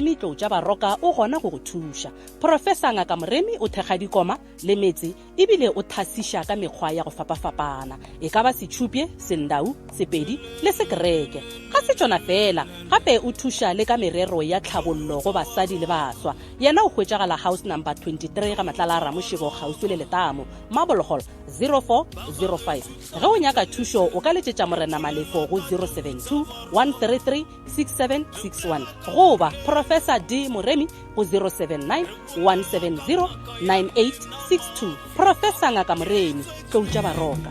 Moremi Tlou tša Baroka o gona go go thuša. Professor Ngaka Moremi o thekga dikoma le metse ebile o thasiša ka mekgwa ya go fapafapana, e ka ba Setšhupye, Sendau, Sepedi le Sekereke. Ga se tšona feela, gape o thuša le ka merero ya tlhabollo go basadi le baswa. Yena o hwetšagala House Number 23 ga Matlala a Ramošego kgauswi le Letamo, Marble Hall, 0405. Ge o nyaka thušo o ka letšetša Morena Malefo go 072 133 6761 goba Professor D Moremi go 079 170 9862. Professor Ngaka Moremi, Tlou tša Baroka.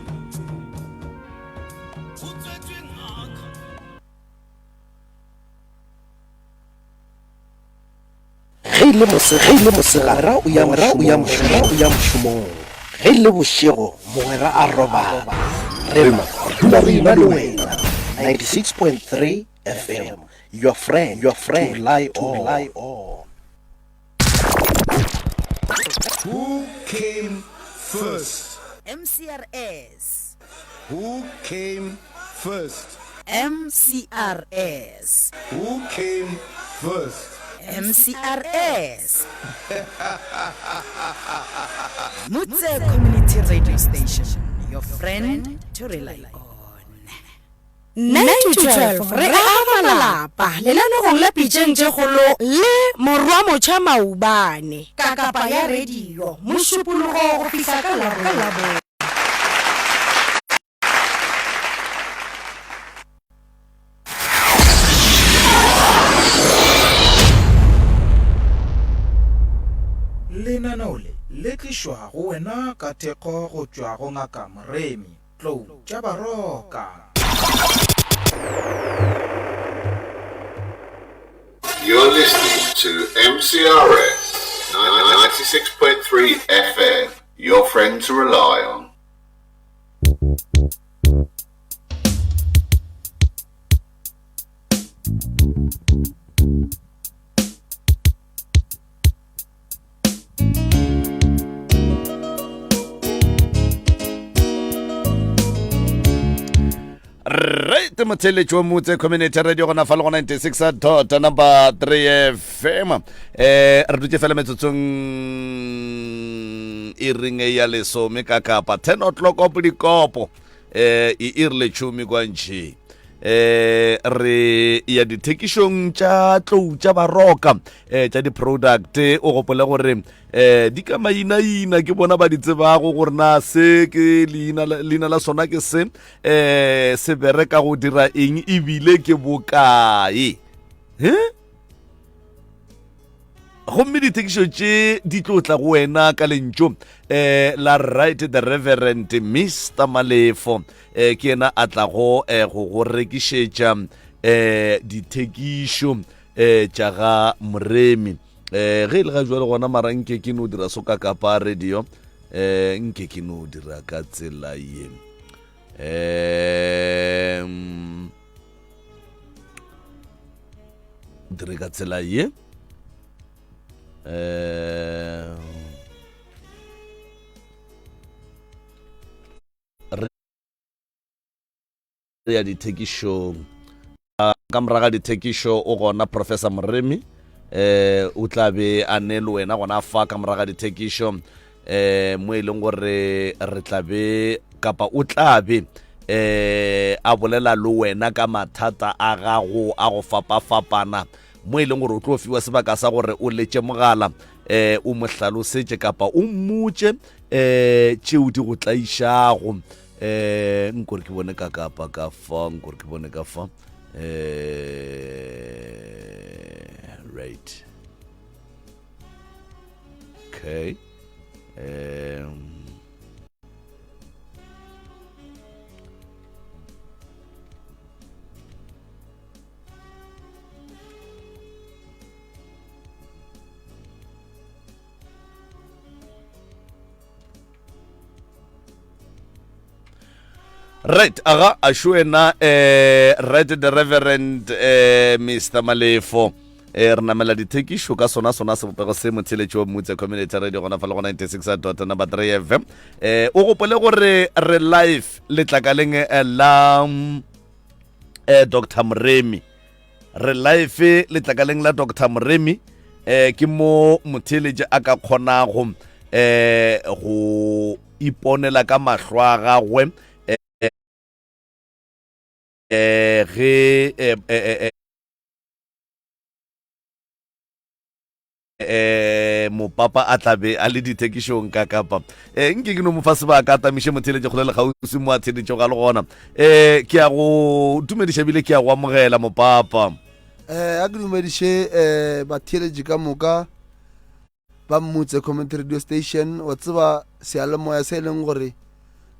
Ge e le mosegare, ge e le mosegare, o ya o ya mošomong, o ya mošomong. Ge e le bošego, mogwera a robala. Rena re dula re ena le wena. 96.3 FM, your friend, your friend, to rely on. To rely on. Who came first? MCRS. Who came first? MCRS. Who came first? MCRS. Mutse Community Radio Station, your friend to rely on. 9 to 12 re aga malapa lenanegong la pitšeng tše kgolo le Morwa Motšha Maubane ka kapa ya radio Mošupologo go fihla ka Labone. Lenaneo le le tlišwa go wena ka thekgo go tšwa go Ngaka Moremi Tlou tša Baroka. You're listening to MCRS 96.3 FM, your friend to rely on. Right, motheletši wa motse community radio gona fa le go 96 dot number 3 fm eh re dutše fela metsotsong e reng ya lesome ka kapa 10 o'clock op dikopo eh e iri letšhomi kwa ntšhi eh re ya dithekišong tša tlou tša baroka eh tša di-product o gopole gore eh di ka mainaina ke bona ba di tsebago gore na se ke leina leina la sona ke se eh se bereka go dira eng ebile ke bokae he gomme dithekišo tše di tlo tla go wena ka lentšu um la right the reverend mr malefo um ke yena a tlago um go go rekišetša um dithekišo um tša ga moremi um ge e le ga jwale gona mara nke ke no dira so ka kapa radio um nke ke no dira ka tsela ye um dire ka tsela ye um re ya dithekišong ka moraga dithekišo o gona professor moremi eh o tla be a ne le wena gona fa ka moraga dithekišo eh mo e leng gore re tla be kapa o tla be eh a bolela le wena ka mathata a gago a go fapafapana mo e leng gore o tlo fiwa sebaka sa gore o letše mogala eh o mo hlalosetše kapa o mmotše eh tšeo di go tlaišago eh nkore ke bone ka kapa ka fa nkore ke bone ka fa eh right okay um right aga a wena eh right the reverend eh mr malefo eh re namela dithekišo ka sona sona sebopego se motheletši wa mutse community radio gona fa le go 96 dot number 3 fm eh o gopole gore re live letlakaleng eh, la mm, eh dr moremi. Re live letlakaleng la Doctor Moremi eh ke mo motheeletši a ka kgonago eh go iponela ka mahlo a gagwe eh ge eh, eh, eh, eh mopapa a tlabe a le dithekišong ka kapa eh nke ke no mo fa sebaka a tamiše motheeletši kgole le kgauswi mo a theeletšego a le gona eh ke ya go dumediša bile ke ya go amogela mopapa Eh, a ke dumediše eh batheeletši ka moka ba Mmutse Community Radio Station. Wa tseba seyalemoya se e leng gore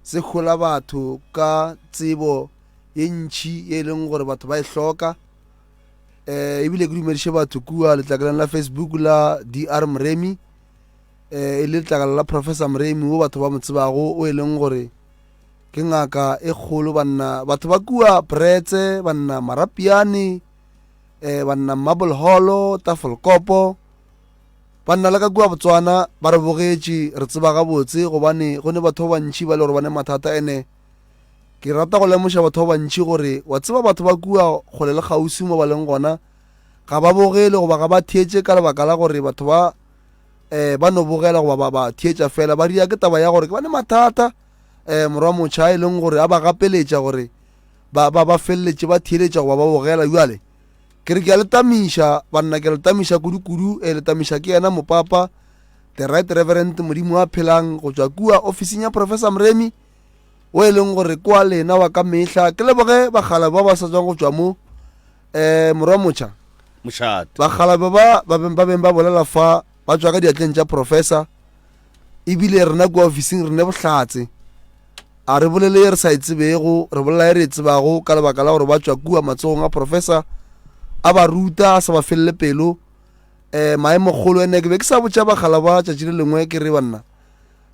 se hola batho ka tsebo ye ntšhi ye e leng gore batho ba e hloka. Eh, ebile ke dumediše batho kua letlakaleng la Facebook la DR Moremi, eh, e le letlakala la Professor Moremi wo batho ba mo tsebago, o e leng gore ke ngaka e kgolo banna. Batho ba kua Bretse, banna Marapiane, eh, banna Marble Hall, Tafelkopo, banna le ka kua Botswana ba re bogetše, re tseba gabotse gobane go ne batho ba bantši ba le gore ba ne mathata. Ene ke rata go lemoša batho ba bantši gore wa tseba batho ba kua kgole le kgauswi mo ba leng gona ga ba bogele goba ga ba theetše ka lebaka la gore batho ba um ba no bogela goba ba ba theetša fela ba ria ke taba ya gore ke ba ne mathata um morwa motšha e leng gore a ba gapeletša gore ba ba ba feleletše ba theeletša goba ba bogela. Bjale ke re ke a le tamiša banna, ke a le tamiša kudu-kudu. E le tamiša ke yena mopapa the right reverend Modimo a phelang go tšwa kua ofising ya Professor Moremi o e leng gore kwa lena wa ka mehla. Ke leboge bagala ba ba sa tswang go tšwa mo um morwa motšha mošate. Bagala ba ba ba beng ba beng ba bolela fa ba tšwa ka diatleng tša professor, ebile rena kua ofising re ne bohlatse. A re bolele ye re sa e tsebego, re bolela ye re e tsebago ka lebaka la gore ba tšwa kua matsogong a professor, a ba ruta a sa ba felele pelo. Um maemokgolo ene ke be ke sa botša bagala ba tšatši le lengwe ke re banna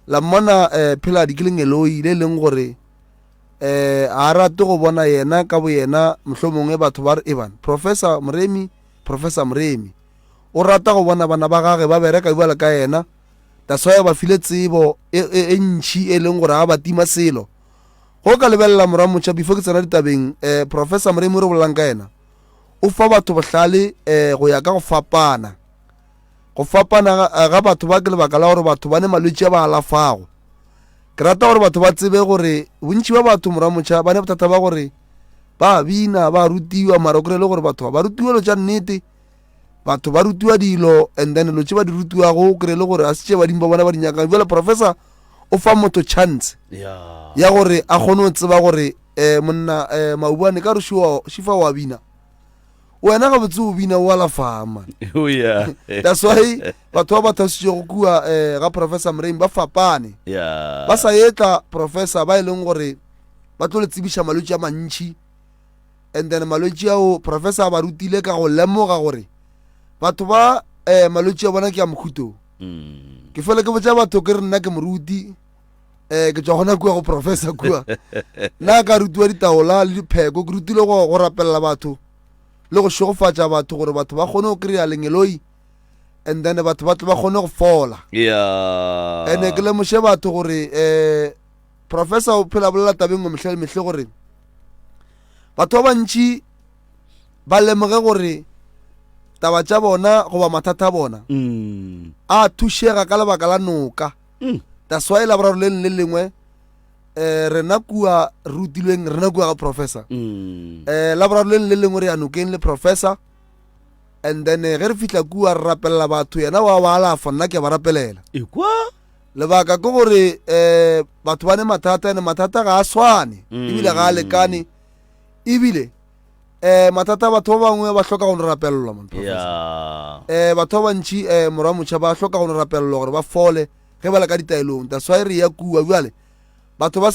la mmona um Pheladi ke lengeloi le leng gore um a rate go bona yena ka boyena, mohlomongwe batho ba re eban Professor Moremi, Professor Moremi o rata go bona bana ba gage ba bereka bjalo ka yena. That's why ba file tsebo e, e, e ntšhi e leng gore ga ba tima selo. Go ka lebelela morwa motšha before ke tsena ditabeng, eh, Professor Moremi re bolelang ka yena o fa batho bohlale eh, go ya ka go fapana. Go fapana ga, ga batho ba ke lebaka la gore batho ba ne malwetši a ba alafago. Ke rata gore batho ba tsebe gore bontši ba batho morwa motšha ba ne bothata ba gore ba bina ba rutiwa, mara o kry-e le gore batho ba rutiwa dilo tša nnete, batho ba rutiwa dilo and then dilo tše ba di rutiwago o kry-e le gore a se tše badimo ba bona ba di nyakang. Bjale professor o fa motho chance ya gore a kgone go tseba gore um monna um maubane ka re šifa wa bina, wena gabotse o bina o alafang man. Oh, yeah. That's why batho ba ba thasitšego kua um ga Professor Moremi ba fapane. Yeah. Ba sa etla professor ba e leng gore ba tlo le tsebiša malwetši a mantši, and then malwetši ao professor a ba rutile ka go lemoga gore batho ba um malwetši a bona ke a mohuto. Mm. Ke fele ke botša batho ke re nna ke moruti, um ke tšwa gona kua go professor kua. Nna ka rutiwa ditaola le dipheko, ke rutile go, go rapelela batho le go šegofatša batho gore batho ba kgone go kry-a lengeloi and then batho ba tle ba kgone go fola. Yeah. Ene ke lemoše batho gore um professor o phela bolela tabeng nngwe mehle le mehle gore batho ba bantši ba lemoge gore taba tša bona goba mathata a bona Mm. a thušega ka lebaka la noka. Mm. That's why laboraro le leng le lengwe eh rena kua rutilweng rena kua ga professor. Mm. Eh laboraro le leng le lengwe re ya nokeng le professor, and then eh, ge re fihla kua re rapelela batho, yena wa ba alafa, nna ke a ba rapelela. Ekwa? Lebaka ke gore eh batho ba ne mathata, ene mathata ga a swane ebile ga a lekane, ebile eh mathata a batho ba bangwe ba hloka go no rapelelwa man professor. Yeah. Eh batho ba bantši eh morwa motšha ba hloka go no rapelelwa gore ba fole ge ba le ka ditaelong. That's why re ya kua bjale batho ba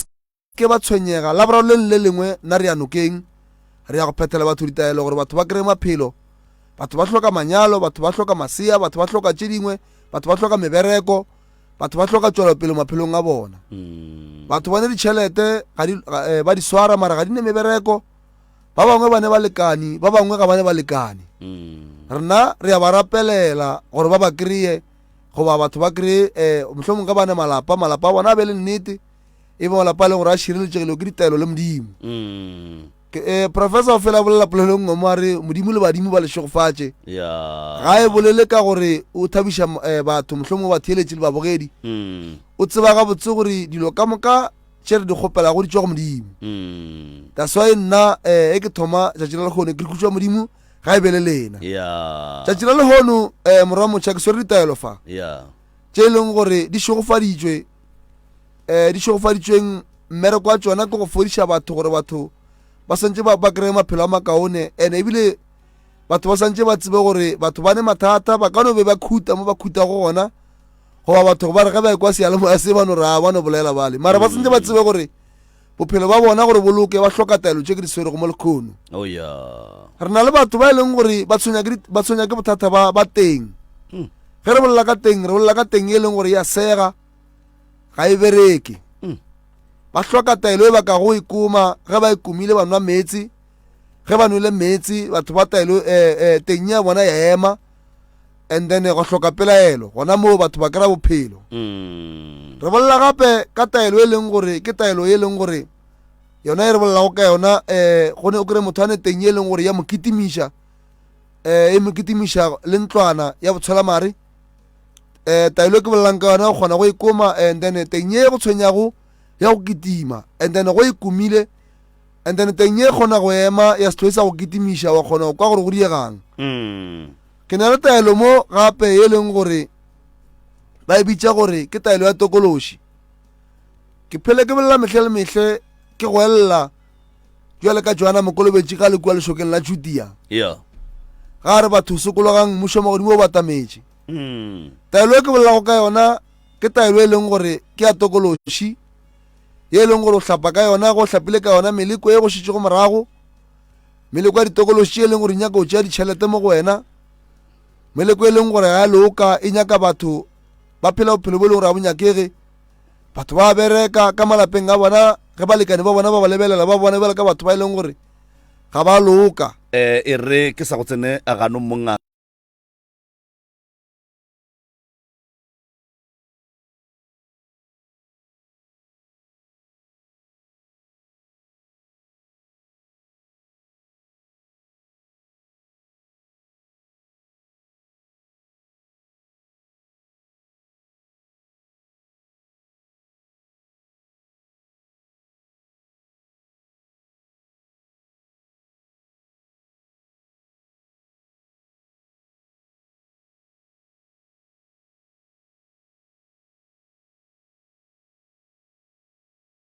ke ba tshwenyega. Laboraro le le lengwe nna re ya nokeng, re ya go phethela batho ditaelo gore batho ba kry-e maphelo. Batho ba hloka manyalo, batho ba hloka masea, batho ba hloka tše dingwe, batho ba hloka mebereko, batho ba hloka tšwelopele maphelong a bona. Mm. Batho ba ne ditšhelete ga di, ga, eh, ba di swara mara ga di ne mebereko. Ba bangwe ba ne balekani, ba bangwe ga ba ne balekani. Mm. Rena re ya ba rapelela gore ba ba kry-e, goba batho ba kry-e eh, mohlomong ka ba ne malapa, malapa a bona a be le nnete, e be malapa a leng gore a šireletšegile ke ditaelo le Modimo. Mm. Ke, eh, professor o fela a bolela polelo nngwe mo a re modimo le badimo ba le šegofatše ya ga e bolele ka gore o thabiša eh, batho mohlomongwe batheeletši le babogedi mm. o tseba gabotse gore dilo ka moka tše re di kgopelago di tšwa go modimo Mm. that's why nna eh, e ke thoma tšatši la lehono ke re khutšwa modimo ga e be le lena ya tšatši la lehono um morwa motšha ke swere ditaelo fa ya tše e leng gore di šegofaditšwe um di šegofaditšweng mmereko wa tšona ke go fodiša batho gore batho ba swantše ba, ba kry-e maphelo a makaone and ebile batho ba swantše ba tsebe gore batho ba ne mathata ba ka no be ba khuta mo ba khutago gona goba batho ba re ge ba ekwa seyalemoya se ba no re a ba no bolela bale mara ba swantše ba tsebe gore bophelo ba bona gore boloke ba hloka taelo tše ke di swerego mo lekgono oh ya re na le batho ba e leng gore ba tshwenya ke ba tshwenya ke bothata ba ba teng hmm. ge re bolela ka teng re bolela ka teng e leng gore ya sega ga e bereke hmm. ba hloka taelo e ba kago e koma ge ba e komile ba nwa meetse ge ba nwele meetse batho ba taelo eh, eh, teng ya bona ya ema and then go hloka pelaelo gona moo batho ba kry-a bophelo mm. re bolela gape ka taelo e leng gore ke taelo e leng gore yona e re bolelago ka yona um go ne o kry motho a ne teng e leng gore ya mo kitimiša um e mo kitimiša le ntlwana ya botshwelamare um taelo e ke bolelang ka yona o kgona go e koma and then teng ye go tshwenyago ya go kitima and then go e komile and then teng ye kgona go ema ya se sa go kitimiša wa kgona go kwa gore go diegang mm. ke na le taelo mo gape e leng gore ba e bitša gore ke taelo ya tokološi ke phele ke bolela mehle le mehle ke go elela jwale ka joana mokolobetši ga le kua lešokeng la judea yeah. ga re batho sokologang mmušo magodimo o batametše mm. taelo e ke bolelago ka yona ke taelo e leng gore ke ya tokološi ye e leng gore o hlapa ka yona go hlapile ka yona meleko e go šetšego morago meleko ya ditokološi e leng gore e nyaka go tšea ditšhelete mo go wena meleko e leng gore ga loka e nyaka batho ba phela bophelo bo e leng gore ga bo nyakege batho ba bereka ka malapeng a bona ge balekane ba bona ba ba lebelela ba bona bjalo ka batho ba e leng gore ga ba loka um e re ke sa go tsene ganong monga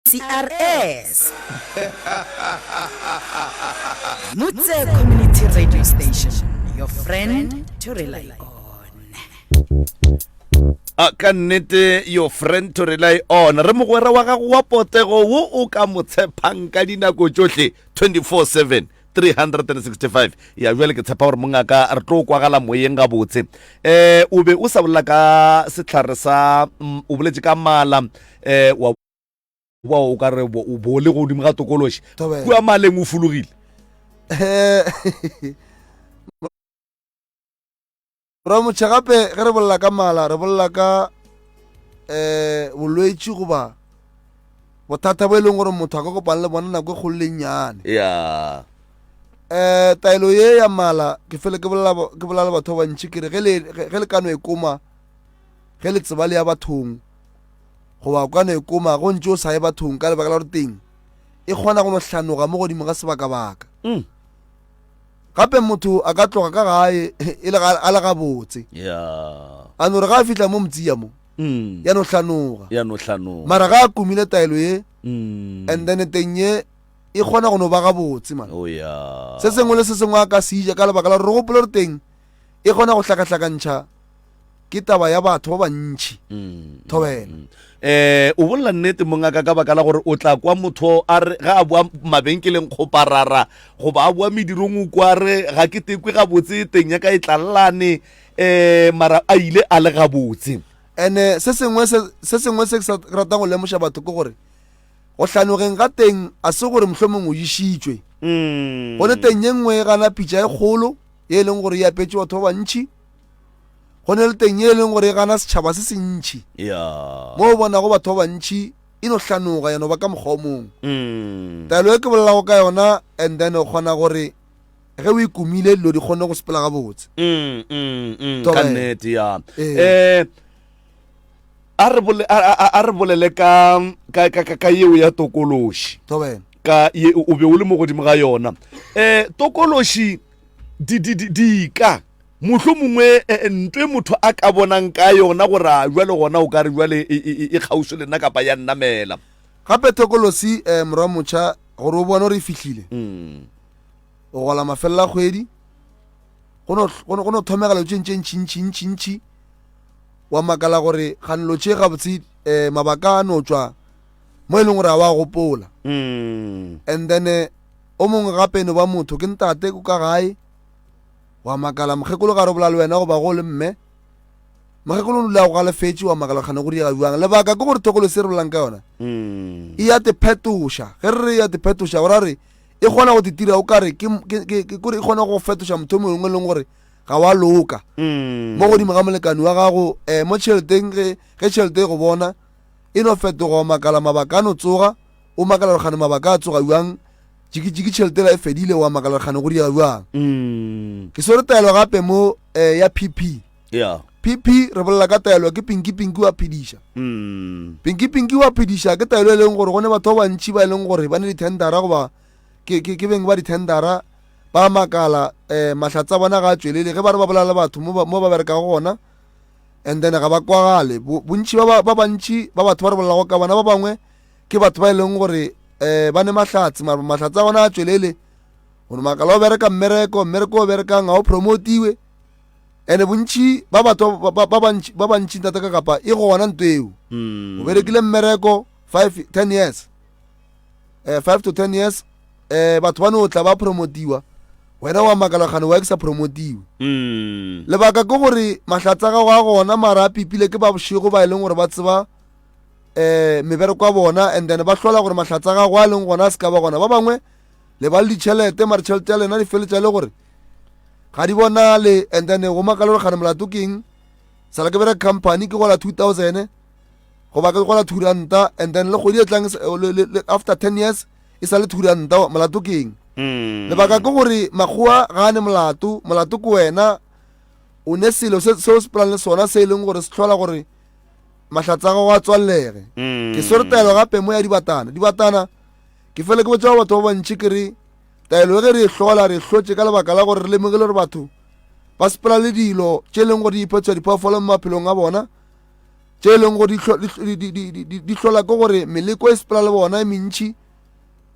CRS. Mutse Community Radio Station, your friend to rely on. A ka nnete your friend to rely on re mogwera wa gago wa potego wo o ka mo tshepang ka dinako tšohle 24/7 365 ya bjale ke tshepa gore mongaka re tlo kwagala moyeng gabotse um o be o sa bolela ka sehlare sa mm, o boletše ka mala um wa wa o ka re o bo le godimo ga tokološi kua maleng o fologile Ramotšha gape ge re bolela ka mala re bolela ka um bolwetši goba bothata bo e leng gore motho a ka kopana le bona nako e kgolo le nnyane ya um taelo ye ya mala ke fele ke bolela ke bolela le batho ba bantši ke re ge le ge le ka no e koma ge le tseba le ya bathong goba o ka no e koma go ntse o sa ye bathong ka lebaka la gore teng e kgona go no hlanoga mo godimo ga sebakabaka mm. Gape motho a ka tloga ka gae e le a le gabotse. Yeah. A no re ga a fihla mo motsia mo. Mm. Ya no hlanoga. Ya no hlanoga. Mara ga a kumile taelo ye. Mm. And then teng ye e kgona go no ba gabotse man. Oh yeah. Se sengwe le se sengwe a ka se ja ka lebaka la gore re gopole gore teng e kgona go hlakahlakantšha ke taba ya batho ba bantši mm, thobela mm. eh o bolela nnete mongaka ka baka la gore o tla kwa motho a re ga a boa mabenkeleng kgoparara goba a boa medirong o kwa re ga ke tekwe gabotse teng ya ka e tlalelane um mara a ile a le gabotse ene se sengwe se sengwe se ke sa ratang go lemoša batho ke gore go hlanogeng ga teng a se gore mohlomongwe o išitšwe mm. go ne teng ye nngwe e gana pitša e kgolo ye e leng gore e apetše batho ba bantši go ne le teng ye e leng gore e gana setšhaba se se ntši yeah. mo o bonago batho ba bantši e no hlanoga ya no ba ka mokgwa o mongwe. Mm. Taelo e ke bolelago ka yona and then o kgona gore ge o e kumile dilo di kgone go sepela gabotse. Mm, mm, mm, ka Thobela. nnete ya. Ee. Eh a re bole a a- a re bolele ka ka ka ka- ka yeo ya tokološi. Thobela. Ka ye o be o le mo godimo ga yona. Eh tokološi di di di dika mohlomongwe mongwe eh, eh, ntwe motho a ka bonang ka yona gore a jwale gona o ka re jwale e, e, e, e kgauswi le nna kapa ya nnamela. Gape thokolosi eh, morwa motšha gore o bone gore e fihlile. Mm. O gola mafelelo a kgwedi go no go no- go no thomega dilo tše ntše ntši ntši ntši ntši wa makala gore ganelo tše gabotse eh, mabaka a no tšwa mo e leng gore a wa gopola. Mm. And then eh, o mongwe gape no ba motho ke ntate ko ka gae wa makala mokgekolo ga re bola le wena goba go le mme mokgekolo o dula go galefetše wa makala kgane go diega jwang lebaka ke gore thokolo se re bolang ka yona Mm. e ya te phetoša ge re re ya te phetoša go ra re e kgona go te tira o kare ke ke- ke- ke- kore e kgona go fetoša motho o mongwe e leng gore ga wa loka Mm. mo godimo ga molekane wa gago um mo tšheleteng ge ge tšhelete e go bona e no fetoga wa makala mabaka a no tsoga o makala gore kgane mabaka a tsoga jwang jikijiki tšhelete la e fedile wa makala gore kgane go diega jwang Mm. ke swere taelo gape mo um ya pp Yeah. pp re bolela ka taelo ke pinki pinki wa phediša Mm. pinki pinki wa phediša ke taelo e leng gore go ne batho ba bantši ba e leng gore ba ne di-tendera goba ke, ke, ke beng ba di-tendera ba makala um mahlatsa a bona ga a tšwelele ge ba re ba bolela le batho mo ba mo ba berekago gona and then ga ba kwagale Bo- bontši ba ba ba bantši ba batho ba re bolelago ka bona ba bangwe ke batho ba e leng gore um ba ne mahlatse mara mahlatse a bona a tšwelele gore makala o bereka mmereko mmereko o berekang ga o promotiwe ene bontši ba batho ba- ba ba bantši ba bantši ntate ka kapa e gona nto eo Mm. o berekile mmereko 5 10 years eh 5 to 10 years eh batho ba no tla ba promotiwa wena wa makala gane wa ke sa promotiwe Mm. lebaka ke gore mahlatsa gago a gona mara a pipile ke ba bošego ba e leng gore ba tseba eh mebereko ya bona and then ba hlola gore mahlatsa a gago a leng gona a se ka ba gona ba bangwe le ba le ditšhelete mare tšhelete ya lena di feletša e le gore ga di bonale and then go makala gore gane molato ke eng sala ke bereka company ke gola 2000 goba ke gola 2 ranta and then le kgwedi e tlang after 10 years e sa le 2 ranta molato ke eng mm. lebaka ke gore makgowa ga a ne molato molato ke wena o ne selo se o se pelang le sona se e leng gore se tlhola gore mahlatsa a gago a tswalelege mm. ke swere taelo gape mo ya dibatana dibatana ke fele ke botsa batho ba bantši ke re taelo e ge re e hlola re e hlotše ka lebaka la gore re lemogile gore batho ba sepela le dilo tše e leng gore di iphetša diphoofolo mo maphelong a bona tše e leng gore di hlola ke gore meleko e sepela le bona e mentšhi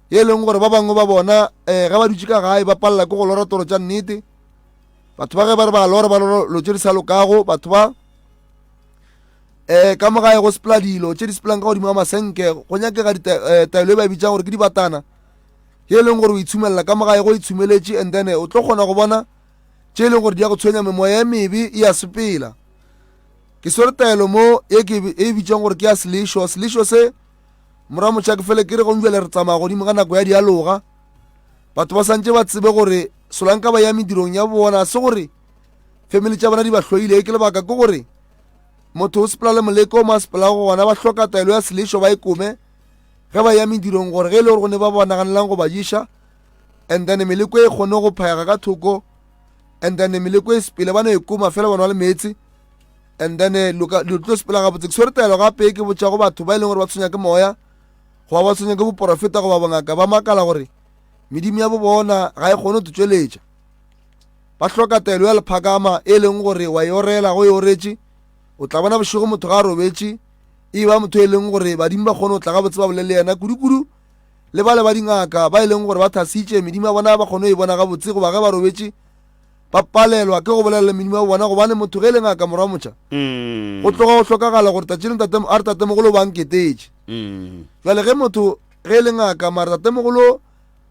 ye e leng gore ba bangwe ba bona um ge ba dutše ka gae ba palela ke go lora toro tša nnete batho ba ge ba re ba lora ba lora lo tše di sa lokago batho ba um ka mo gae go sepela dilo tše di sepelang ka godimo ga masenke go nyakega eh, taelo e ba e bitsang gore ke dibatana ye e leng gore o itshumelela ka mo gae go itshumeletše and then o tlo kgona go bona tše e leng gore di ya go tshwenya memoya e mebe e ya sepela ke swere taelo mo e ke e bitsang gore ke ya selešo selešo se mora motšha ke fele ke re gong jale re tsamaya godimo ga nako ya dialoga batho ba santse ba tsebe gore solanka ba ya medirong ya bona se gore family tša bona di ba hloile ke lebaka ke gore motho o sepela le moleko o mo a sepelago gona ba hloka taelo ya selešo ba e kome ge ba ya medirong gore ge e le gore go ne ba ba naganelang go ba ješa and then meleko e kgone go phaega ka thoko and then meleko e sepele ba no e koma fela ba nwa le meetse and then eh, lo tlo sepela gabotse ke swere taelo gape ke botša go batho ba e leng gore ba tshwenya ke moya goba ba tshwenya ke boporofeta goba bongaka ba makala gore medimo ya bo bona ga e kgone go tšweletša ba hloka taelo ya lephakama e leng gore wa e orela go e oretše o tla bona bošego motho ga a robetše e ba motho e leng gore badimo ba kgone go tla gabotse ba bolele le yena kudu-kudu le bale ba dingaka ba e leng gore ba thasitše medimo ya bona ba kgone go e bona gabotse goba ge ba robetše ba palelwa ke go bolela le medimo ya bona gobane motho ge e le ngaka morwa motšha mm. go tloga go hlokagala gore tatši le tate a re tatemogolo ba nketetše mm. jale ge motho ge e le ngaka mara tatemogolo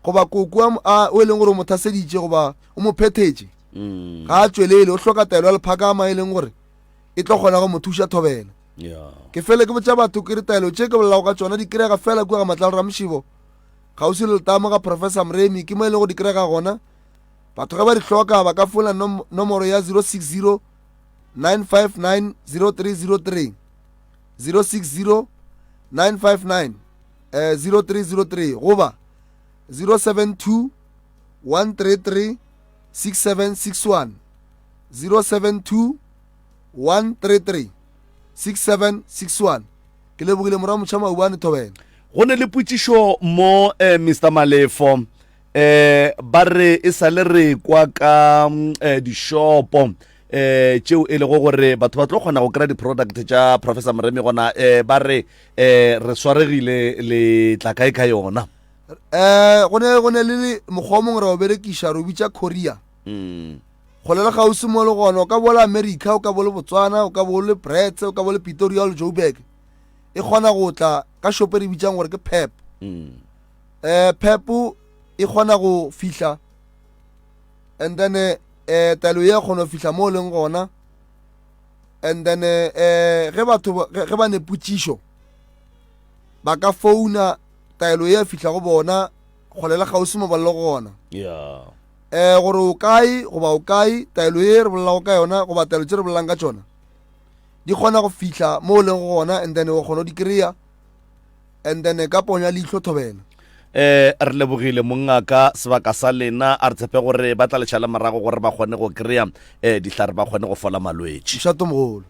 goba koko a o e leng gore o mo thaseditše goba o mo phethetše mm. ga a tšwelele o hloka taelo ya lephakama e leng gore e tlo kgona go mo thuša thobela ke fele ke botša batho ke re taelo tše ke bolelago ka tšona di kry-ega fela kua ga matlalo ramšibo kgauswi le letamo ga professor moremi ke mo e leng go di kry-ega gona batho ge ba di hloka ba ka fola nomoro ya 060 959 0303 060 959 eh, 0303 goba 072 133 6761 072 133 6761 Ke lebogile morwa motšha Maubane Thobela. Go ne le potšišo mo eh, Mr Malefo eh ba re e sa le re kwa ka eh, dishopo eh tšeo e lego gore batho ba tlo kgona go kry-a di-product tša Professor Moremi gona eh ba re eh re swaregile le tla kae ka yona Eh go ne go ne le mokgwa o mongwe re o berekiša re o bitša courier. Mm. Kgole le kgauswi mo le gona o ka bo le America, o ka bo le Botswana, o ka bo le Brits, o ka bo le Pretoria le Joburg. E kgona go tla ka shopo e re bitsang gore ke Pep. Mm. Eh Pep e kgona go fihla and then eh taelo ye kgona go fihla mo o leng gona and then eh ge batho ge ba ne potšišo ba ka founa taelo ye fihla go bona kgole le kgauswi mo ba le gona. Yeah. um gore o kae goba o kae taelo ye re bolelago ka yona goba taelo tse re bolelang ka tšona di kgona go fihla mo o leng gona and then o kgona go di kry-a and then ka ponya leihlo thobela eh re lebogile mongaka sebaka sa lena a re tshepe gore ba tla letšhala morago gore ba kgone go kry-a um dihlare ba kgone go fola malwetši mošato mogolo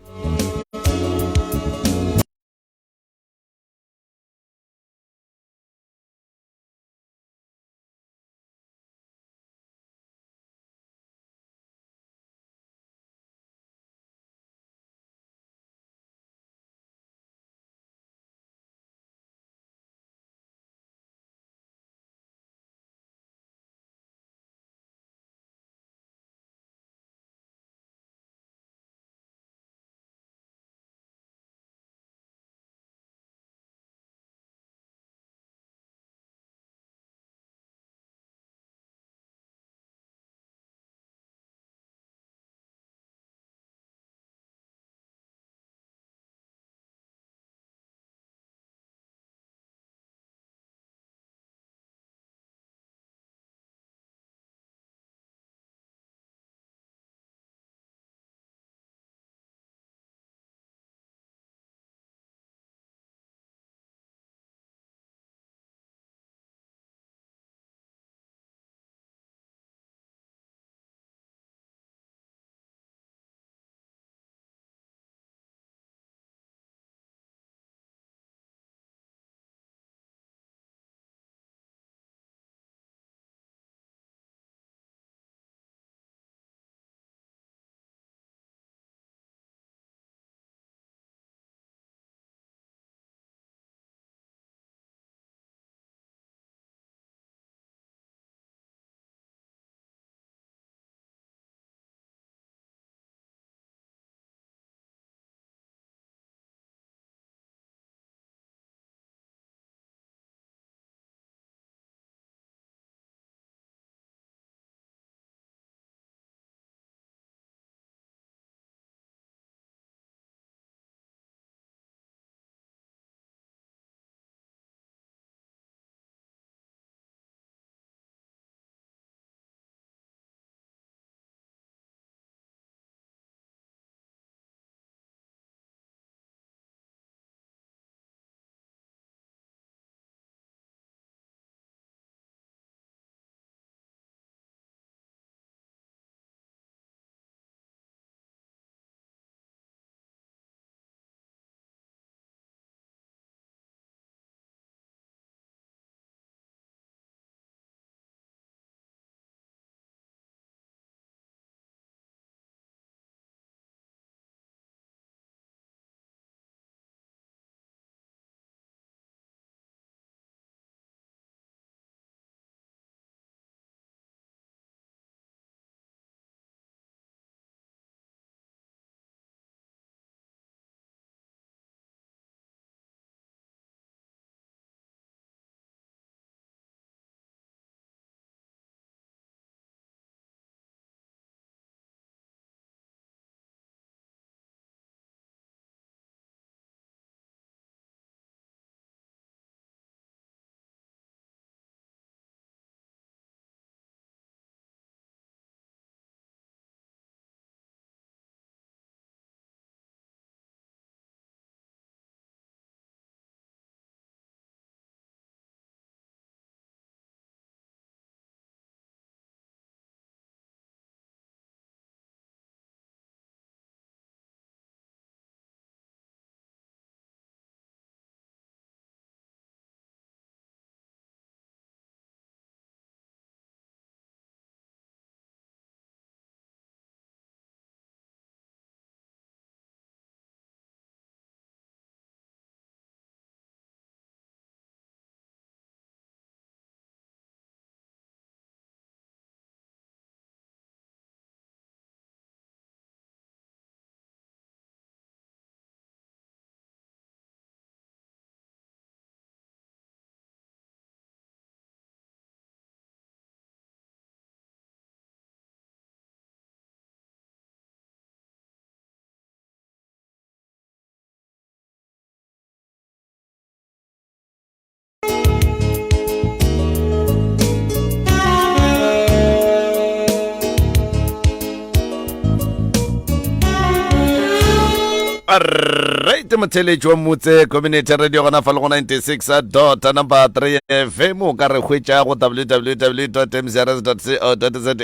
Alright, motheletši wa Motse Community Radio gona fa le go 96 dot number 3 FM o ka re hwetša go www.mcrs.co.za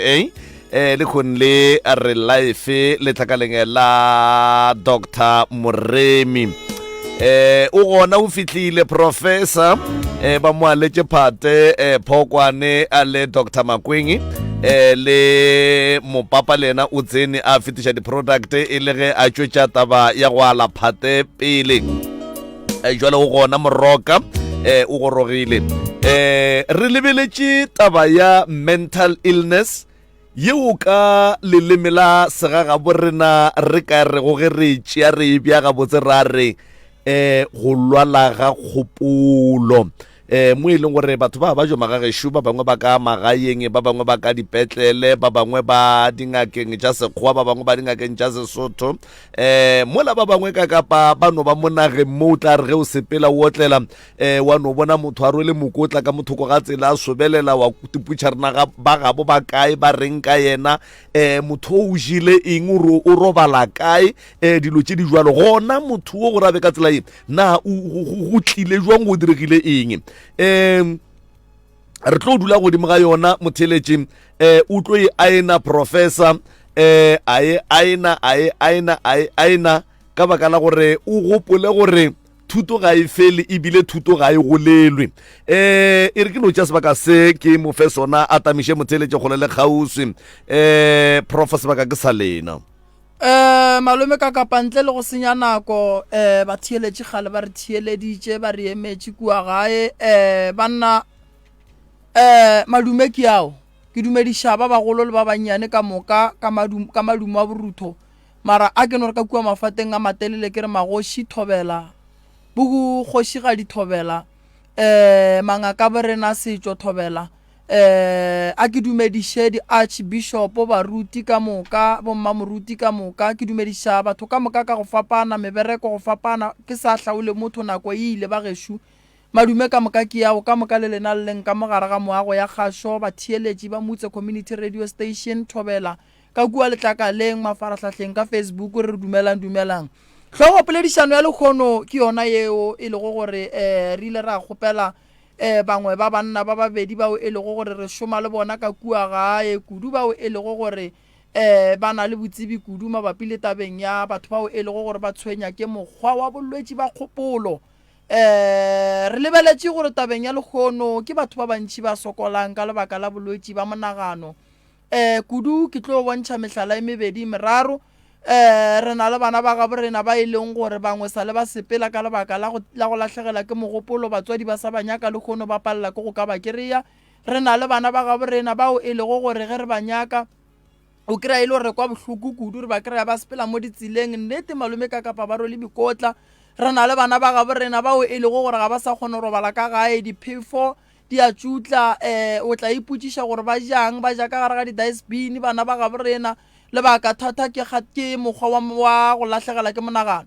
eh le khon le re live letlakaleng la Dr Moremi eh o gona o fihlile professor eh ba mo aletše phate eh phokwane a le Dr Makweng eh le mopapa le yena o tsene a fetiša di-product e le ge a tšwetša taba ya go ala phate pele eh, jwale o gona moroka eh o gorogile eh re lebeletše taba ya mental illness yeo ka leleme la segagabo rena re ka rego ge re e tšea re e bja gabotse ra re um go lwala ga kgopolo um mo e leng gore batho ba ba jo magagešo ba bangwe ba ka magaeng ba bangwe ba ka dipetlele ba bangwe ba dingakeng tša sekgowa ba bangwe ba dingakeng tša sesotho um mola ba bangwe ka kapa ba no ba mo nageng mo o tla re ge o sepela o otlela um wa no bona motho a rwele mokotla ka mothoko ga tsela a sobelela wa tiputšha rena ga ba gabo ba kae ba reng ka yena um motho o o jele eng o robala kae um dilo tše di jalo gona motho o gore a be ka tsela ye na go tlile jwang go diregile eng um re tlo dula godimo ga yona motheletši um o tlo e aena professor um a e aena a e aena a e aena ka baka la gore o gopole gore thuto ga e fele ebile thuto ga e golelwe um e re ke no tša sebaka se ke mo fe sona a tamiše motheletše kgole le kgauswi um profa sebaka ke sa lena Um malome ka kapa ntle le go senya nako um ba theeletše kgale ba re theeleditše ba re emetše kua gae um banna um madume ke ao ke dumediša ba bagolo le ba bannyane ka moka ka madumo a borutho mara a ke no re ka kua mafateng a matelele ke re magoši thobela bokgošigadi thobela um mangaka borena setšo thobela Eh, a ke dumediše di-archbishopo, baruti ka moka, bommamoruti ka moka. Ke dumediša batho ka moka ka go fapana, mebereko go fapana, ke sa hlaole motho, nako e ile, bagešo. Madume ka moka ke ao, ka moka le lena le leng ka mo gare ga moago ya kgašo, batheeletši ba Mutse Community Radio Station, Thobela, ka kua letlakaleng, mafarahlahleng, ka Facebook, re re dumelang, dumelang. Hlogopoledišano ya lekgono ke yona yeo e lego gore eh, re ile ra kgopela E, bangwe ba banna ba babedi bao e lego gore re šoma le bona ka kua gae kudu bao e lego gore e, ba na le botsebi kudu mabapi le tabeng ya batho bao e lego gore ba tshwenya ke mokgwa wa bolwetši ba kgopolo. E, re lebeletše gore tabeng ya lehono ke batho ba bantši ba sokolang ka lebaka la bolwetši ba monagano. E, kudu ke tlo bontšha mehlala e mebedi e meraro. E, re na le bana ba gabo rena ba e leng gore bangwe sa le ba sepela ka lebaka la go, la go lahlegela ke mogopolo, batswadi ba sa ba nyaka lehono ba palela ke go ka ba kereya. Re na le bana ba gabo rena bao e lego gore ge re ba nyaka o kry-a e le gore re kwa bohloko kudu, re ba kry-a ba sepela mo ditseleng, nnete malome ka kapa ba rwele mekotla. Re na le bana ba gabo rena bao e lego gore ga ba sa kgona go robala ka gae, diphefo di a tšutla, um o tla ipotšiša gore ba jang, ba ja ka gare ga di-dustbin bana ba gabo rena. Lebaka thata ke ga ke mokgwa wa, wa go lahlegela ke monagano.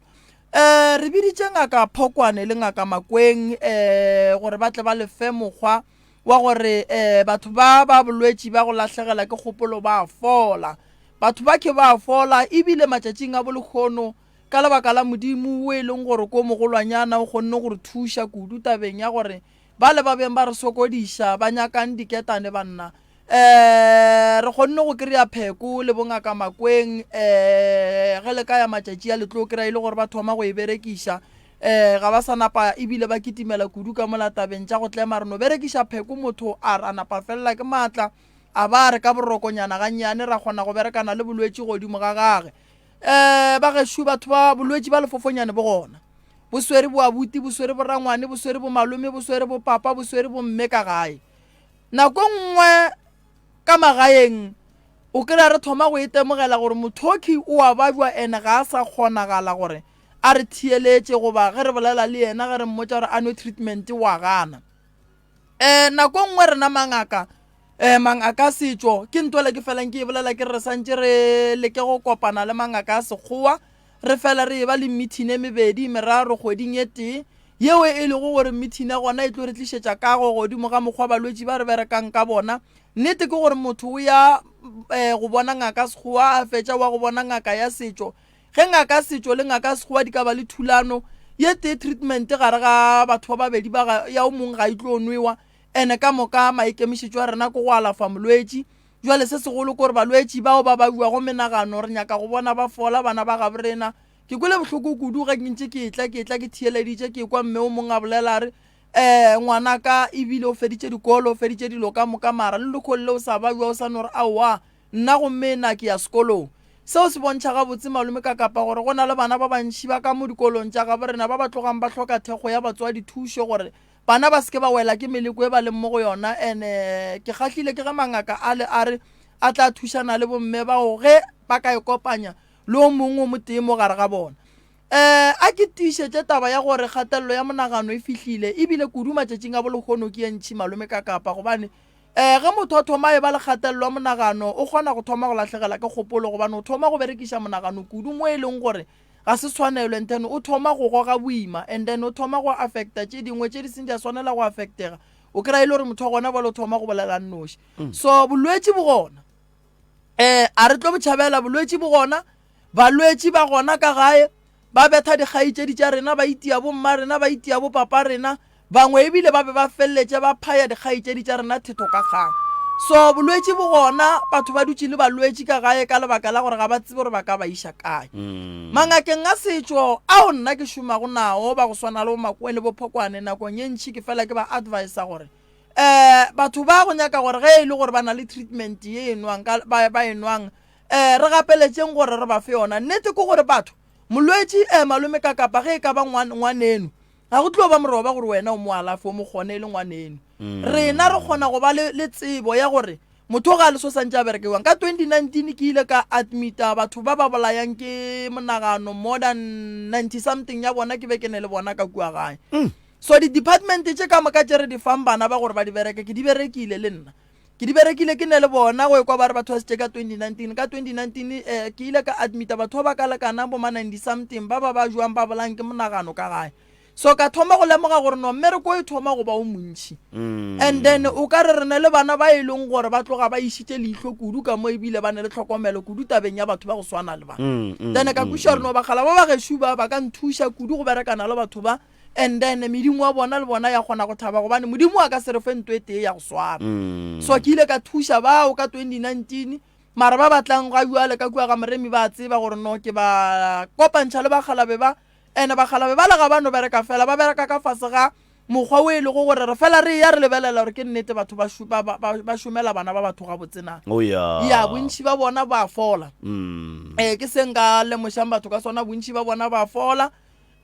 Um re biditše ngaka Phokwane le ngaka Makweng um gore ba tle ba le fe mokgwa wa gore um batho ba ba bolwetši ba go lahlegela ke kgopolo ba fola. Batho ba ke ba fola ebile matšatšing a bolekgono ka lebaka la Modimo o e leng gore ko mogolwanyana o kgonne go re thuša kudu tabeng ya gore Bale ba beng ba re sokodiša, ba nyakang diketane banna. Um re kgonne go kry-a pheko le bongaka Makweng. Um ge le ka ya matšatši a le tlo kry-a e le gore ba thoma go e berekiša. Um ga ba sa napa ebile ba kitimela kudu ka mola tabeng tša go tlema. Re no berekiša pheko motho a re a napa felela ke maatla, a ba a re ka borokonyana gannyane ra kgona go berekana le bolwetši godimo ga gage. Um ba gešo batho ba bolwetši ba lefofonyane bo gona. Bo swere boabuti, bo swere borangwane, bo swere bomalome, bo swere bopapa, bo swere bomme ka gae. Nako nngwe ka magaeng o kry-a re thoma go itemogela gore mothoki o a babjwa ene ga a sa kgonagala gore a re theeletše goba ge re bolela le yena ge re mmotša gore a nwe treatment wa gana. Um nako nngwe rena mangaka um mangaka a setšo ke ntwele ke felang ke e bolela ke re re santše re leke go kopana le mangaka a sekgowa Re fela re eba le meeting e mebedi, meraro kgweding e tee, yeo e lego gore meeting ya gona e tlo re tlišetša kago godimo ga mokgwa balwetši ba re berekang ka bona. Nnete ke gore motho o ya um go bona ngaka sekgowa, a fetša wa go bona ngaka ya setšo. Ge ngaka ya setšo le ngaka ya sekgowa di ka ba le thulano ye tee treatment gare ga batho ba babedi ba ga ya o mongwe ga e tlo nwewa ene ka moka maikemišetšo a rena ke go alafa molwetši. Jwale se segolo ke gore balwetši bao ba babiwago menagano re nyaka go bona ba fola bana ba gabo rena. Ke kwele bohloko kudu ge ke ntše ke etla ke etla ke theeleditše ke ekwa mme o mongwe a bolela a re um ngwanaka ebile o feditše dikolo o feditše dilo ka moka mara le lehono le o sa babja o sa no re aowa Nna gomme na ke ya sekolong. Seo se bontšha gabotse malome Kakapa gore go na le bana ba bantši ba ka mo dikolong tša gabo rena ba ba tlogang ba hloka thekgo ya batswadi thušo gore bana ba se ke ba wela ke meleko e ba leng mo go yona ene ke kgahlile ke ge mangaka ale a re a tla thušana le bomme bao ge ba ka e kopanya le o mongwe o motee mo gare ga bona. Um a ke tiišetše taba ya gore kgatelelo ya monagano e fihlile ebile kudu matšatšing a bolehono ke ye ntši malome Kakapa gobane Ee, ge motho a thoma a e-ba le kgatelelo ya monagano, o kgona go thoma go lahlegela ke kgopolo gobane o thoma go berekiša monagano kudu mo e leng gore ga se tshwanelo and then o thoma go goga boima and then o thoma go affecta tše dingwe tše di seng di a swanela go affectega. O kry-a e le gore motho wa gona bjale o thoma go bolela nnoši. So bolwetši bo gona. Um a re tlo bo tšhabela, bolwetši bo gona, balwetši ba gona ka gae. Ba betha dikgaetšedi tša rena, ba itia bomma rena, ba itia bopapa rena, bangwe ebile ba be ba feleletše ba phaya dikgaetšedi tša rena thetho ka kgang. So bolwetši bo gona, batho ba dutše le balwetši ka gae ka lebaka la gore ga ba tsebe gore ba ka ba iša kae. Mangakeng a setšo ao nna ke šomago nao, ba go swana le bo Makoe le bo Phokwane, nakong ye ntši ke fela ke ba advisa gore um batho ba go nyaka gore ge e le gore ba na le treatment ye e nwang ka ba, ba e nwang um re gapeletšeng gore re ba fe yona. Nnete ke gore batho Molwetši, Ee, malome ka kapa ge e ka ba ngwan, ngwaneno. Ga go tlo ba moroba gore wena o mo alafe, o mo kgone e le ngwaneno. Rena re kgona go ba le, le tsebo ya gore motho ga a le so santše a bereke jwang. Ka 2019 ke ile ka admita batho ba ba bolayang ke monagano more than 90 something ya bona ke be ke ne le bona ka kua gae. So di-department tše ka moka tše re di fang bana ba gore ba di bereke, ke di berekile le nna. Ke di berekile ke ne le bona go ekwa ba re ba thwasitše ka 2019. Ka 2019 eh, ke ile ka admita batho ba ba ka lekanang bo ma 90 something ba ba ba jwang ba bolang ke monagano ka gae. So ka thoma go lemoga gore no mmereko e thoma go ba o montši. And then o ka re re ne le bana ba e leng gore ba tloga ba išitše leihlo kudu ka mo ebile ba ne le tlhokomelo kudu tabeng ya batho ba go swana le ba. Then ka kwešiša gore no bakgala ba ba gešo ba ba ka nthuša kudu go berekana le batho ba. And then medimo wa bona le bona ya kgona go thaba gobane modimo a ka se re fe nto e tee ya go swana. So ke ile ka thuša bao ka 2019 mara ba batlang ga bjale ka kua ga Moremi ba tseba gore no ke ba kopantšha le bakgalabe ba ene bakgalabe ba le ga ba no bereka fela ba bereka ka fase ga mokgwa o e lego gore re fela re ya re lebelela gore ke nnete batho ba ba, ba, ba, ba šomela bana ba batho gabotse na. Oh, yeah. Ya bontši ba bona ba fola. Eh ke se nka lemošang batho ka sona bontši ba bona ba fola.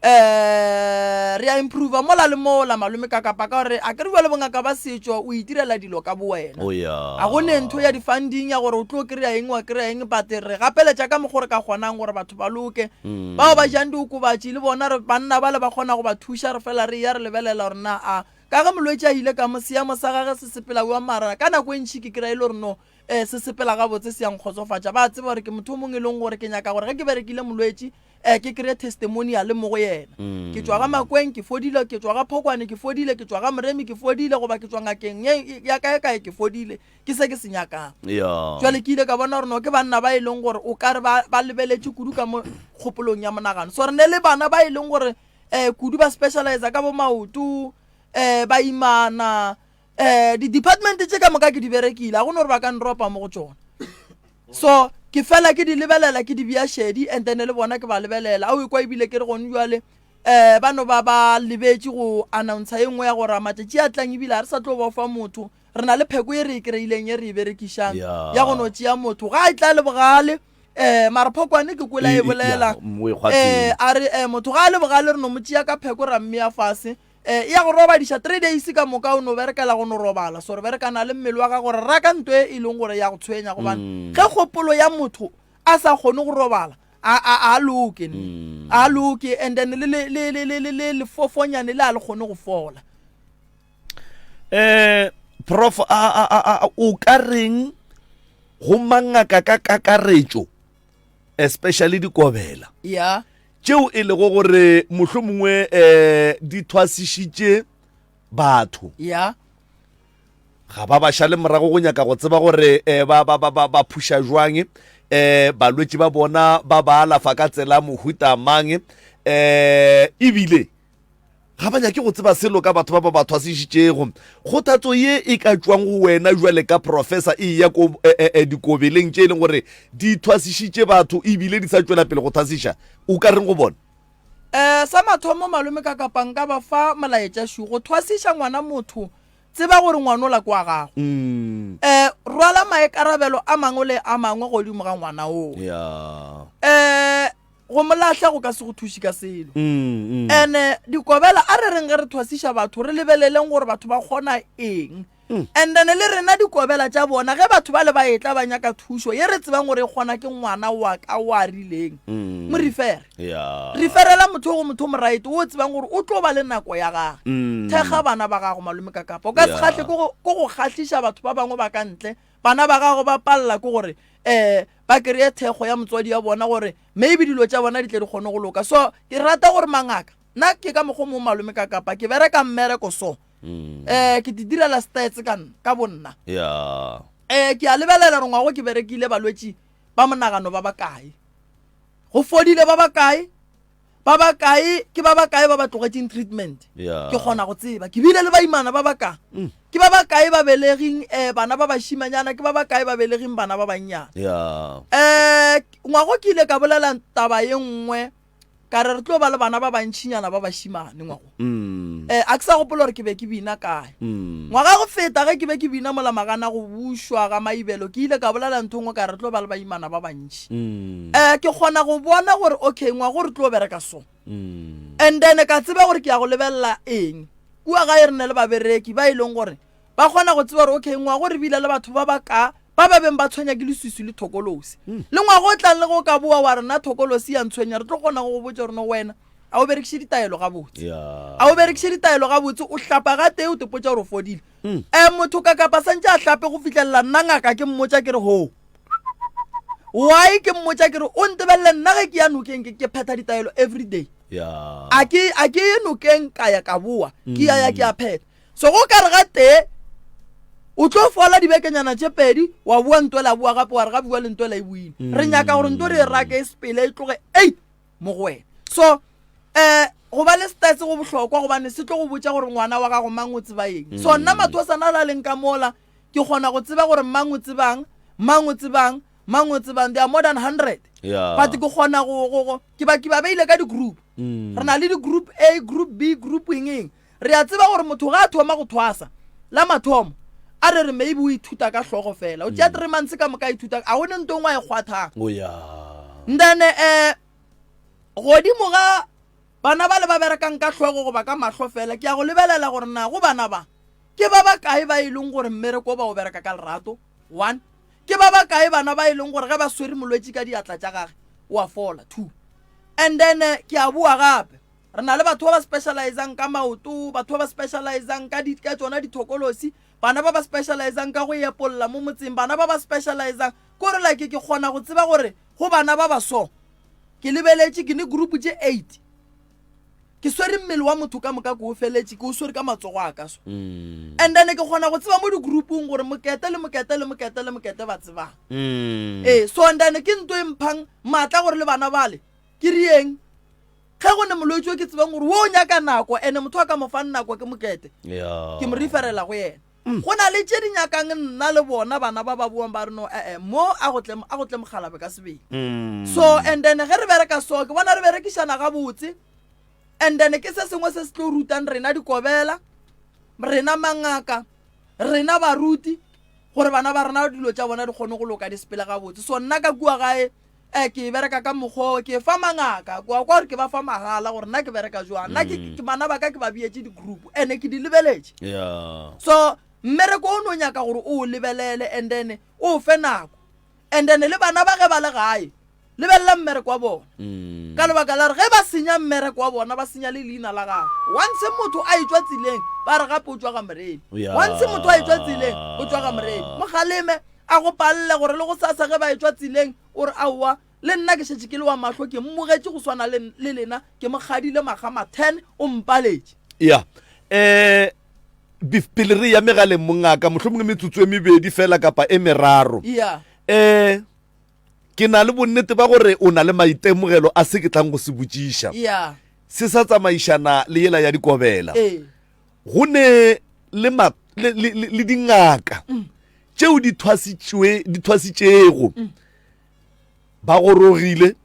um re a improva mola le mola malome ka kapa ka gore a ke re jale bongaka ba setšo o itirela dilo ka bowena oh, yeah. a go ne ntho ya di-funding ya gore o tlo kry-a eng wa kry-a eng but re gapeletša ka mokgwa re ka kgonang gore batho ba loke mm. bao ba jang diokobatši le bona re banna ba le ba kgona go ba thuša re fela re ya re lebelela gore na a ka ge molwetši a ile ka mo seemo sa gage se sepela wa mara ka nako e ntšhi ke kry-a e le gore no um se sepela gabotse se yang kgotsofatša ba tseba gore ke motho o mongwe e leng gore ke nyaka gore ge ke berekile molwetši um ke kry-e testimonial mo go yena mm. ke tšwa ga makweng ke fodile ke tšwa ga phokwane ke fodile ke tšwa ga moremi ke fodile goba ke tšwa ngakeng ya kae kae ke fodile ke se ke se nyakang jale ke ile ka bona gore no ke banna ba e leng gore o kare ba lebeletše kudu ka mo kgopolong ya monagano so re ne le bana ba e leng gore um kudu ba specialize ka bo maoto um ba imana um di-department tše ka moka ke di berekile a go no gore ba ka nropa mo go tšona so ke fela ke di lebelela ke di bea šedi and then le bona ke ba lebelela a o ekwa ebile ke re gone jale um ba no ba ba lebetše go announcer ye nngwe ya gore matšatši a tlang ebile ga re sa tlo ba fa motho re na le pheko e re e kry-ileng e re e berekišang ya go no tšea motho ga e tla le bogale um mara phokwane ke kwela e bolela um a re um motho ga a le bogale re no mo tšea ka pheko ra mmea fase E ya go robadiša three days ka moka o no berekela go no robala so re berekana le mmele wa gago re raka nto e e leng gore ya go tshwenya gobane mm. ge kgopolo ya motho a sa kgone go robala a a a loke mm. a loke and then le le le le le le lefofonyane le a le kgone go fola eh prof a a a o ka reng go mangaka ka kakaretšo especially dikobela ya tšeo e lego gore mohlomongwe um di thwasišitše batho ya ga ba ba šale morago go nyaka go tseba gore um ba, ba, ba, ba, ba phuša jwang. um balwetši ba bona ba ba alafa ka tsela mohuta mang um ebile ga ba nyake go tseba selo ka batho ba ba ba thwasišitšego. Kgothatso ye e ka tšwang go wena jwale ka professor e ya ko eh, eh, eh, dikobeleng tše e leng gore di thwasišitše batho ebile di sa tšwela pele go thwasiša, o ka reng go bona? Um sa mathomo malome ka kapa nka ba fa molaetša šu go thwasiša ngwana motho tseba gore ngwanola ke wa gago um rwala maikarabelo a mangwe le a mangwe godimo ga ngwana oo um go mo lahla go ka se go thuše ka selo Mm, mm. and-e dikobela a re reng ge re thwasiša batho re lebeleleng gore batho ba kgona eng Mm. and then le rena dikobela tša bona ge batho ba le ba etla ba nyaka thušo ye re tsebang gore e kgona ke ngwana wa ka wa rileng Mm. mo refere Yeah. referela motho go motho mo right o tsebang gore o tlo ba le nako ya gage Mm. thekga bana ba gago malome ka kapa o ka se Yeah. kgahle ke go ke go kgahliša batho ba bangwe ba ka ntle bana ba gago ba palela ke gore um ba kry-e thekgo ya motswadi ya bona gore maybe dilo tša bona di tle di kgone go loka so ke rata gore mangaka nna ke ka mokgwa mong malome ka kapa ke bereka mmereko so um ke di direla stats ka ka bonna yeah um ke a lebelela gore ngwago ke berekile balwetši ba monagano ba bakae go fodile ba bakae ba bakae ke ba bakae ba ba tlogetšeng treatment yeah. ke kgona go tseba ke bile le baimana ba baka mm. ke ba bakae ba beleging um bana ba bašimanyana ke ba bakae ba beleging bana ba bannyana yeah. um ngwago ke ile ka bolela taba ye nngwe ka re re tlo ba le bana ba bantšhinyana ba bašimane ngwago mm. um a ke sa gopola gore ke be ke bina kae mm. ngwaga go feta ge ke be ke bina mola magana go bušwa ga maibelo ke ile ka bolela ntho nngwe ka re tlo ba le baimana ba bantši mm. um ke kgona go bona gore okay ngwago re tlo bereka so mm. and then ka tseba gore ke ya go lebelela eng kua gae re ne le babereki ba e leng gore ba kgona go tseba gore okay ngwago re bile le batho ba ba ka ba ba beng ba tshwenya ke leswiswi le thokolosi hmm. le ngwago o tlang le go ka boa wa rena thokolosi ya ntshwenya re tlo kgona go go botsa gore no wena a o berekiše ditaelo gabotse a o berekiše ditaelo gabotse o hlapa ga tee o tepotsa gore o fodile um motho ka kapa santse a hlape go fitlhelela nna ngaka ke mmotsa ke re ho why ke mmotsa ke re o ntebelele nna ge ke ya nokeng ke phetha ditaelo every day a ke ye nokeng ka ya ka boa ke ya ya ke ya phetha So go ka re ga tee o tlo fola dibekenyana tše pedi wa boa ntwela a boa gape wa re ga bua le ntwela e buile mm. re nyaka gore nto re e rake e sepele e tloge ei mo go wena so um go ba le stats go bohlokwa gobane se tlo go botša gore ngwana wa gago mang o tseba eng so nna mathosana a la leng ka mola ke kgona go tseba gore mang o tsebang mang o tsebang mang o tsebang there are more than 100 yeah. but ke kgona go go go ke ba ke ba beile ka di-group mm. re na le di-group a group b group eng eng Re a tseba gore motho ga a thoma go thwasa la mathomo, a re re maybe o ithuta ka hlogo fela. O tšea 3 months ka moka a ithuta, a go ne nto nngwe a e kgwathang. Oh yeah. Then eh godimo ga bana ba le ba berekang ka hlogo goba ka mahlo fela, ke ya go lebelela gore na go bana ba ke ba bakae ba e leng gore mmereko ba o bereka ka lerato, one. Ke ba bakae bana ba e leng gore ge ba swere molwetši ka diatla tša gage o a fola, two. And then ke a boa gape. Re na le batho ba ba specializang ka maoto, batho ba ba specializang ka di, ka tšona dithokolosi, bana ba ba specializang ka go epolla mo motseng, bana ba ba specializang. Ko re like ke kgona go tseba gore go bana ba ba so. Ke lebeletše ke ne group tše 8. Ke swere mmele wa motho ka moka ke o feletše, ke o swere ka matsogo a ka so. Mm. And then ke kgona go tseba mo di-groupung gore mokete le mokete le mokete le mokete ba tsebang. Mm. Ee, so and then ke nto e mphang maatla gore le bana bale ke rieng Ge go ne molwetši o ke tsebang gore wo o nyaka nako ene motho a ka mo fang nako ke mokete, Yeah. ke mo referela go yena. Go na le tše di nyakang nna le bona bana ba ba boang ba re no ee mo a go tle a go tle mokgalabe ka sebele. Mm. So and then ge re bereka so ke bona re berekišana gabotse and then ke se sengwe se se tlo rutang rena dikobela, rena mangaka, rena baruti gore bana ba rena dilo tša bona di kgone go loka di sepele gabotse. So nna ka kua gae Eh, ke bereka ka mokgwa o ke fa mangaka kwa kwa gore ke ba fa mahala gore nna ke bereka jwang nna ke mm. bana ba ka ke ba bietše di-group and ke di lebeletše yeah. so mmereko o ne o nyaka gore o o lebelele and then o fe nako and then le bana ba ge ba le gae lebelela mmereko wa bona mm. ka lebaka la gore ge ba senya mmereko wa bona ba senya le leina la gago once motho a etswa tseleng ba re gape o tswa ga moremi yeah. once motho a etswa tseleng o tswa ga moremi mogaleme a go palele gore le go sasa ge ba etšwa tseleng o re aowa le nna ke šetše ke le wa mahlo ke mmogetše go swana le, le lena ke mo kgadile makga ma 10 o mpaletše ya um pele re ya megaleng mongaka mohlomongwe metsotso e mebedi fela kapa e meraro ya um. Ke na le bonnete ba gore o na le maitemogelo a se ke tlang go se botšiša. Yeah. Se sa tsamaišana le yela ya dikobela. Ee. Go ne le, ma, le, le, le, le dingaka mm. tšeo di thwasitšwe di thwasitšego. Mm. Ba gorogile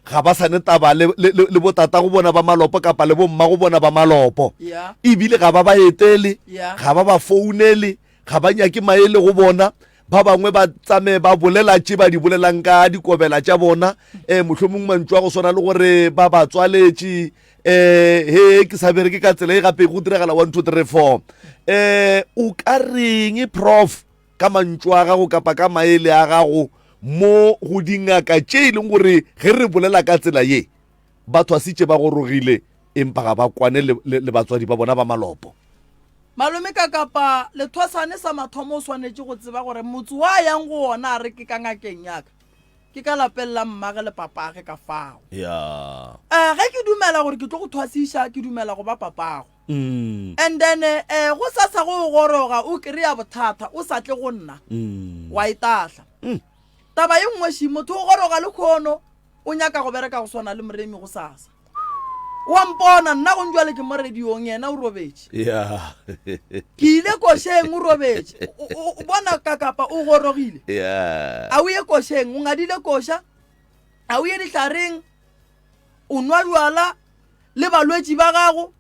ga ba sa ne taba le, le, le, le botata go bona ba malopo kapa le bomma go bona ba malopo. Yeah. Ebile ga ba ba etele, Yeah. ga ba ba founele, ga ba nyake maele go bona. Ba bangwe ba tsamaye ba bolela tše ba di bolelang ka dikobela tša bona, um mohlomong mantšu a go swana le gore ba ba tswaletše, um he ke sa bereke ka tsela e gape go diragala 1 2 3 4. Um o ka reng prof ka mantšu a gago kapa ka maele a gago mo go dingaka tše e leng gore ge re bolela ka tsela ye ba thwasitše ba gorogile empa ga ba kwane le, le, le batswadi ba bona ba malopo? Malome ka kapa lethwasane sa mathomo o swanetše go tseba gore motse wo a yang go wona a re ke ka ngakeng ya ka, ke ka lapeng la mmage le papage ka fao. Ya. Eh, ge ke dumela gore ke tlo go thwasiša, ke dumela go ba papago. Mm. And then eh, go sasa go o goroga o kry-a bothata o sa tle go nna, Mm. wa itahla. Mm. Taba ye nngwe ši, motho o goroga lekhono o nyaka go bereka go swana le Moremi go sasa. O a mpona, nna gong jwale ke mo radiong, yena o robetše. Yeah. Ke ile košeng, o robetše. O, o, o bona kakapa o gorogile. Yeah. A o ye košeng, o ngadile koša, a o ye dihlareng, o nwa jwala le balwetši ba gago,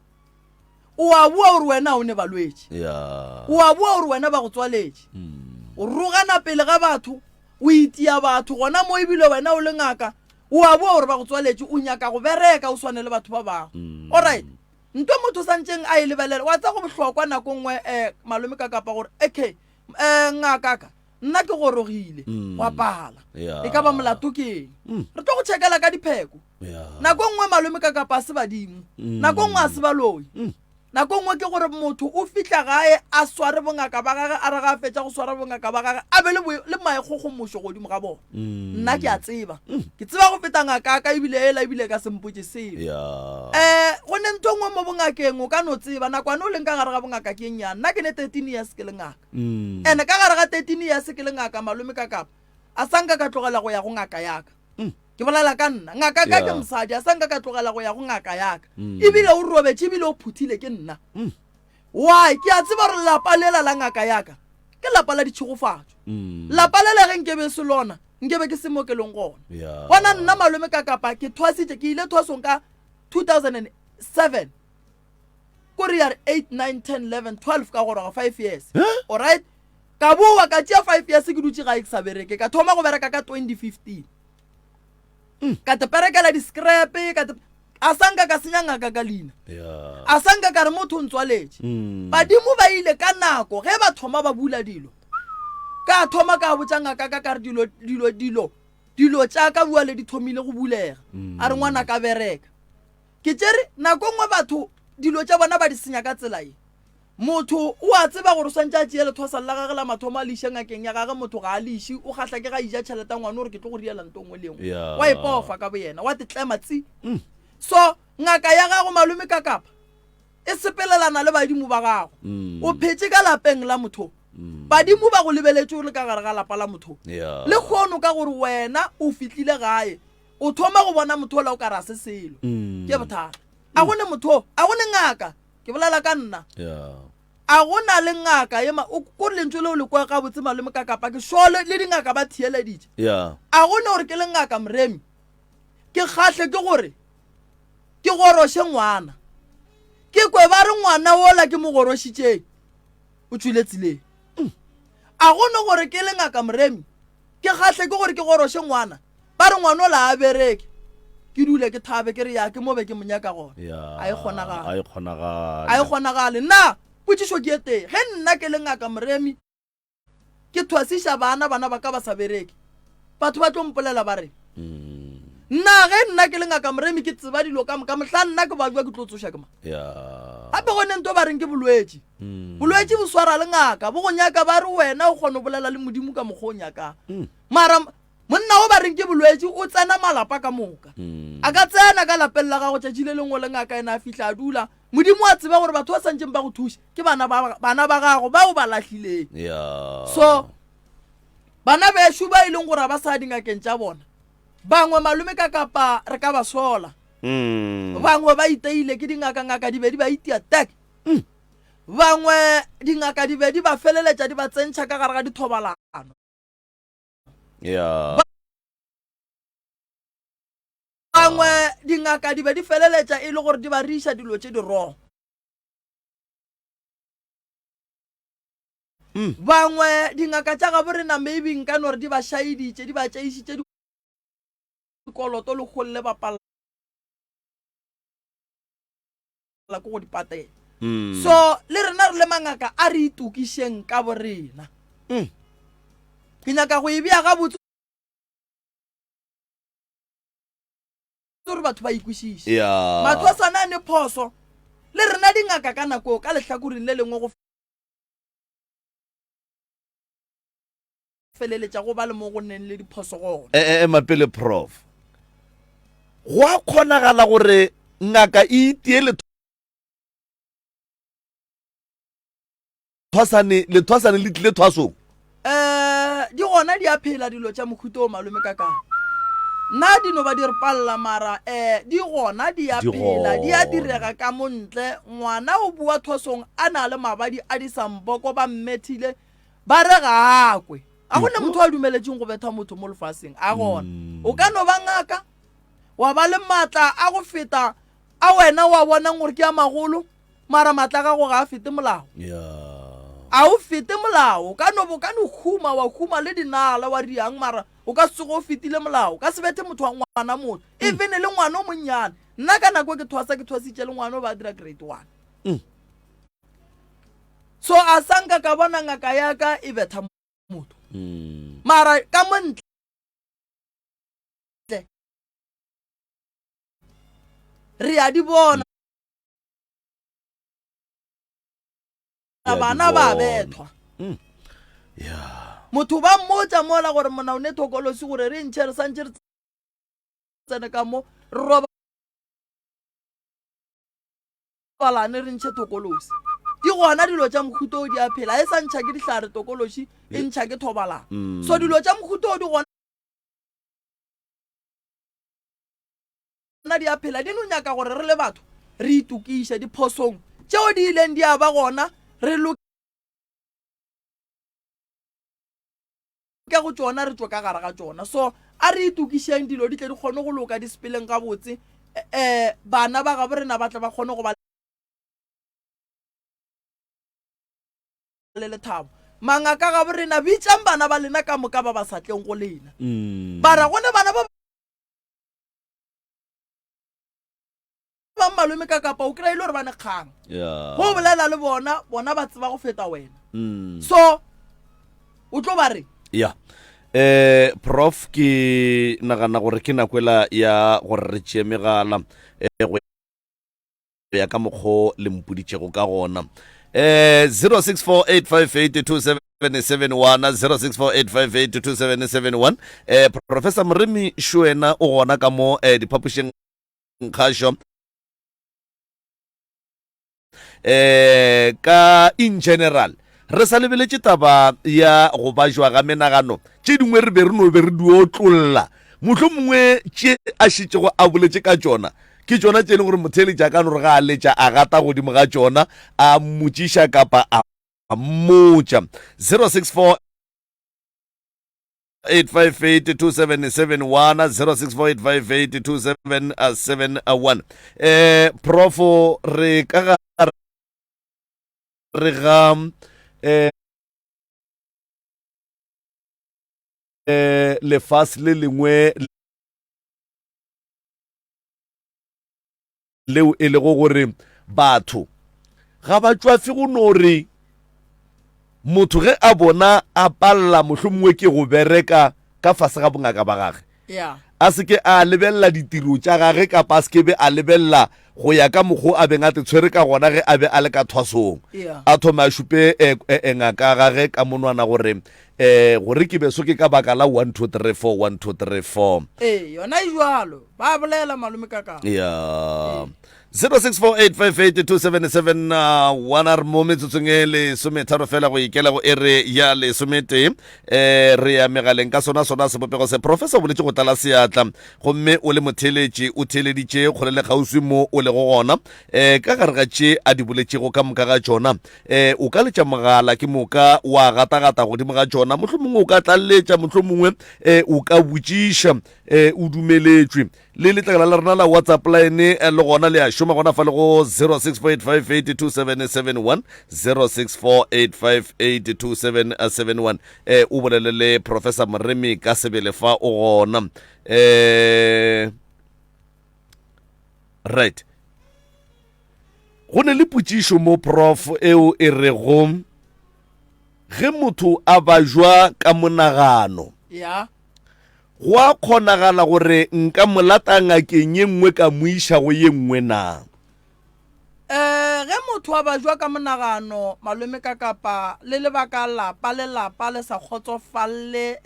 o a boa gore wena o ne balwetši. Yeah. O a boa gore wena ba go tswaletše. Mm. O rogana pele ga batho, o itia batho gona mo ebile wena o le ngaka o a boa gore ba go tswaletše o nyaka go bereka o swane le batho ba bangwe Mm. alright nto motho santšeng a e lebelela wa tsa go bohlokwa nako nngwe um malome ka kapa gore okay um ngakaka nna ke gorogile Mm. wa pala Yeah. e ka ba molato ke eng Mm. re tlo go checkela ka dipheko Yeah. nako nngwe malome ka kapa a se badimo Mm. nako nngwe a se baloi Mm. Nako nngwe ke gore motho o fihla gae a sware bongaka ba gage, a re ga a fetša go swara bongaka ba gage a be le, le maekgokgomošo godimo ga bona. Mm. Nna ke a tseba. Ke tseba go feta ngaka ya ka ebile ela ebile e ka se mpotše selo. Yeah. Eh, go ne ntho nngwe mo bongakeng o ka no tseba nakwane o leng ka gare ga bongaka ke e nnyane. Nna ke ne 13 years ke le ngaka. Mm. And ka gare ga 13 years ke le ngaka malome ka kapa a sa nka ka tlogela go ya go ngaka ya ka. Mm. Ke bolela ka nna. Ngaka ka ke Yeah. mosadi, a sa nka ka tlogela go ya go ngaka ya ka. Mm. Ebile o robetše ebile o phuthile ke nna. Mm. Why? Ke a tseba gore lapa lela la ngaka ya ka ke lapa la ditšhegofatšo. Mm. Lapa lela ge nkebe se lona, nkebe ke se mo ke leng gona. Yeah. Bona nna malome ka kapa ke thwasitše, ke ile thwasong ka 2007. Ko re ya re 8, 9, 10, 11, 12 ka goroga 5 years. Huh? Alright? Ka boa ka tšea 5 years ke dutše gae ke sa bereke. Ka thoma go bereka ka 2015. Mm. Ka te perekela di-scrap, ka te a sa nka ka senya ngaka ka leina. Yeah. A sa nka ka re motho o ntswaletše. Mm. Badimo ba ile ka nako ge ba thoma ba bula dilo. Ka thoma ka botša ngaka ka ka re dilo dilo dilo dilo tša ka bua le di thomile go bulega. Mm. A re ngwana ka bereka. Ke tšere nako nngwe batho dilo tša bona ba di senya ka tsela ye. Motho o a tseba gore o swantše a tšee lethwasa la gage la mathomo a le iše ngakeng ya gage, motho ga a le iše, o kgahla ke ga a ija tšhelete ya ngwana o re ke tlo go riela nto nngwe le nngwe. Yeah. Wa ipofa ka boyena, wa tetlema tsi. So ngaka ya gago malome ka kapa e sepelelana le badimo ba gago. Mm. O phetše ka lapeng la motho. Mm. Badimo ba go lebeletše o le ka gare ga lapa la motho. Yeah. Le kgono ka gore wena o fihlile gae, o thoma go bona motho ola o ka re a se selo. Mm. Ke bothata. A go ne motho, a go ne ngaka. Ke bolela ka nna. Yeah. A go na le ngaka ye ma o ko re lentšu leo le kwa gabotse malome ka kapa ke sure le dingaka ba theeleditše. Yeah. A go ne gore ke le ngaka Moremi ke kgahle ke gore ke goroše ngwana. Ke kwe ba re ngwana wola ke mo gorošitšeng o tšwile tseleng. A go ne gore ke le ngaka Moremi ke kgahle ke gore ke goroše ngwana Ba re ngwanola a bereke, ke dule ke thabe ke re ya ke mo be ke mo nyaka gona. Ya, A e kgonagale. A e kgonagale. A e kgonagale. Na potšišo ke e tee, ge nna ke le ngaka Moremi ke thwasiša bana, bana ba ka ba sa bereke, batho ba tlo mpolela ba reng? Mm. Nna ge nna ke le ngaka Moremi ke tseba dilo ka moka, mohla nna ke babja ke tlo tsoša ke mang? Ya. Gape go ne nto ba reng ke bolwetši. Mm. Bolwetši bo swara le ngaka, bo go nyaka ba re wena o kgona go bolela le Modimo ka mokgwa o nyakang. Mm. Mara Monna o ba reng ke bolwetši o tsena malapa ka moka. Mm. A ka tsena ka lapeng la gago tšatši le lengwe le ngaka ena a fihla a dula. Modimo a tseba gore batho ba santšeng ba go thuša ke bana ba, bana ba gago ba o ba lahlileng. Yeah. So. Bana bešo ba e leng gore ga ba sa ya dingakeng tša bona, bangwe malome ka kapa re ka ba sola. Mm. Bangwe ba iteile ke dingaka, ngaka di be di ba itia tek. Mm. Bangwe dingaka di be di ba feleletša di ba tsentšha ka gare ga dithobalano. Yeah. Bangwe dingaka di be di feleletša e le gore di ba riša dilo tše di wrong. Mm. Bangwe dingaka tša gabo rena maybe nka no re di ba šaeditše, di ba tšeišitše dikoloto le golle ba palela ke go di patela. Mm. So le rena re le mangaka a re itokišeng ka bo rena. Mm. Ke nyaka go e bea gabotse gore batho ba ikwešiše. Yeah. Matho a swana a ne phoso le rena dingaka ka nako ka lehlakoreng le lengwe go feleletša go ba le mo go neng le diphoso gona. E, e, ema pele prof. Go a kgonagala gore ngaka e itie lethwasane, lethwasane le tlile thwasong? Um di gona di a phela dilo tša mohuta o malome kakang. Nna di no ba di re palela mara um di gona di a Di phela, di a gona. direga ka mo ntle. Ngwana o boa thwasong a na le mabadi a disamboko ba mmethile ba re ga a kwe. A go na motho a dumeletšeng go betha motho mo lefaseng, a gona. O ka no ba ngaka wa ba le maatla a go feta a wena wa bonang gore ke a magolo, mara maatla a gago ga a fete molao. Yeah. A o fete molao. O ka no, o ka no huma, wa huma le dinala, wa riang, mara o ka se tsoge o fetile molao. O ka se bethe motho wa ngwana motho, even le ngwana o monnyane. Nna ka nako e ke thwasa, ke thwasitše le ngwana o ba dira grade one. Mm. So a sa nka ka bona ngaka ya ka e betha motho. Mm. Mara ka mo ntle re a di bona. Bana ba bethwa. Mm. Yeah. Motho ba mmotša mola gore mona o ne thokolosi gore re ntšhe re santše re tsene ka mo re robalane re ntšhe thokolosi. Di gona dilo tša mohuta o di a phela e sa ntšha ke dihlare tokološi e ntšha ke thobalano. Mm. So dilo tša mohuta o di gona di a phela di no nyaka gore re le batho re itokiše diphosong tšeo di ileng di a ba gona re loke go tšona re tšwe ka gare ga tšona. So a re itokišeng dilo di tle di kgone go loka di sepeleng gabotse, um bana ba gabo rena ba tle ba kgone go ba le lethabo. Mangaka gabo rena bitšang bana ba lena ka moka ba ba sa tleng go lena. Mm. Ba ra go ne bana ba bang malome ka kapa o kry-ile gore ba ne kgang. Yeah. Go bolela le bona, bona ba tseba go feta wena. Mm. So o tlo ba re ya eh prof ke nagana gore ke nako ela ya gore re tšee megala eh, go ya ka mokgo le mpoditšego ka gona eh 0648582771 0648582771 eh professor Moremi Šoena o gona ka mo eh, diphapošeng kgašo eh ka in general re sa lebeletše taba ya go bajwa ga menagano tše dingwe re be re no be re di otlolla mohlomongwe tše a šetšego a boletše ka tšona ke tšona tše e leng gore motheeletši a ka no re ga a letša a gata godimo ga tšona a mmotšiša kapa a mmotša 064 8582771 0648582771 eh profo re ka ga re ga eh eh lefase le lengwe leo e lego gore batho ga ba tšwafe go no re motho ge a bona a palela mohlomongwe ke go bereka ka fase ga bongaka ba gage Yeah. a se ke a lebelela ditiro tša gage kapa a se ke be a lebelela go ya ka mokgo a beng a te tshwere ka gona ge a be a le ka thwasong Yeah. a thome a šupe eh, eh, eh, ngaka ya gage ka monwana gore um um gore ke beso ke ka baka la 1 2 3 4 1 2 3 4. Ee, yona e jwalo. Ba bolela malome ka ka. Ya. 0648582771 a re mo metsotsong e lesometharo fela go ikela go ere ya lesometee um re ya megaleng ka sona sona sebopego se professor o boletše go tlala seatla gomme o le motheeletši o theeleditše kgole le kgauswi mo o lego gona um ka gare ga tše a di boletšego ka moka ga tšona um o ka letša mogala ke moka wa gatagata godimo ga tšona mohlomongwe o ka tlaleletša mohlomongwe um o ka botšiša um o dumeletšwe Le letlakala la rena la WhatsApp line eh, le gona le a šoma gona fa le go 0648582771 0648582771 eh o bolele le Professor Moremi ka sebele fa o gona eh right go ne le potšišo mo prof eo e rego ge motho a bajwa ka monagano ya Go a kgonagala gore nka mo lata ngakeng ye nngwe ka mo iša go ye nngwe na? Ee, ge motho a bajwa ka monagano, malome ka kapa le lebaka lapa le lapa le sa kgotsofalle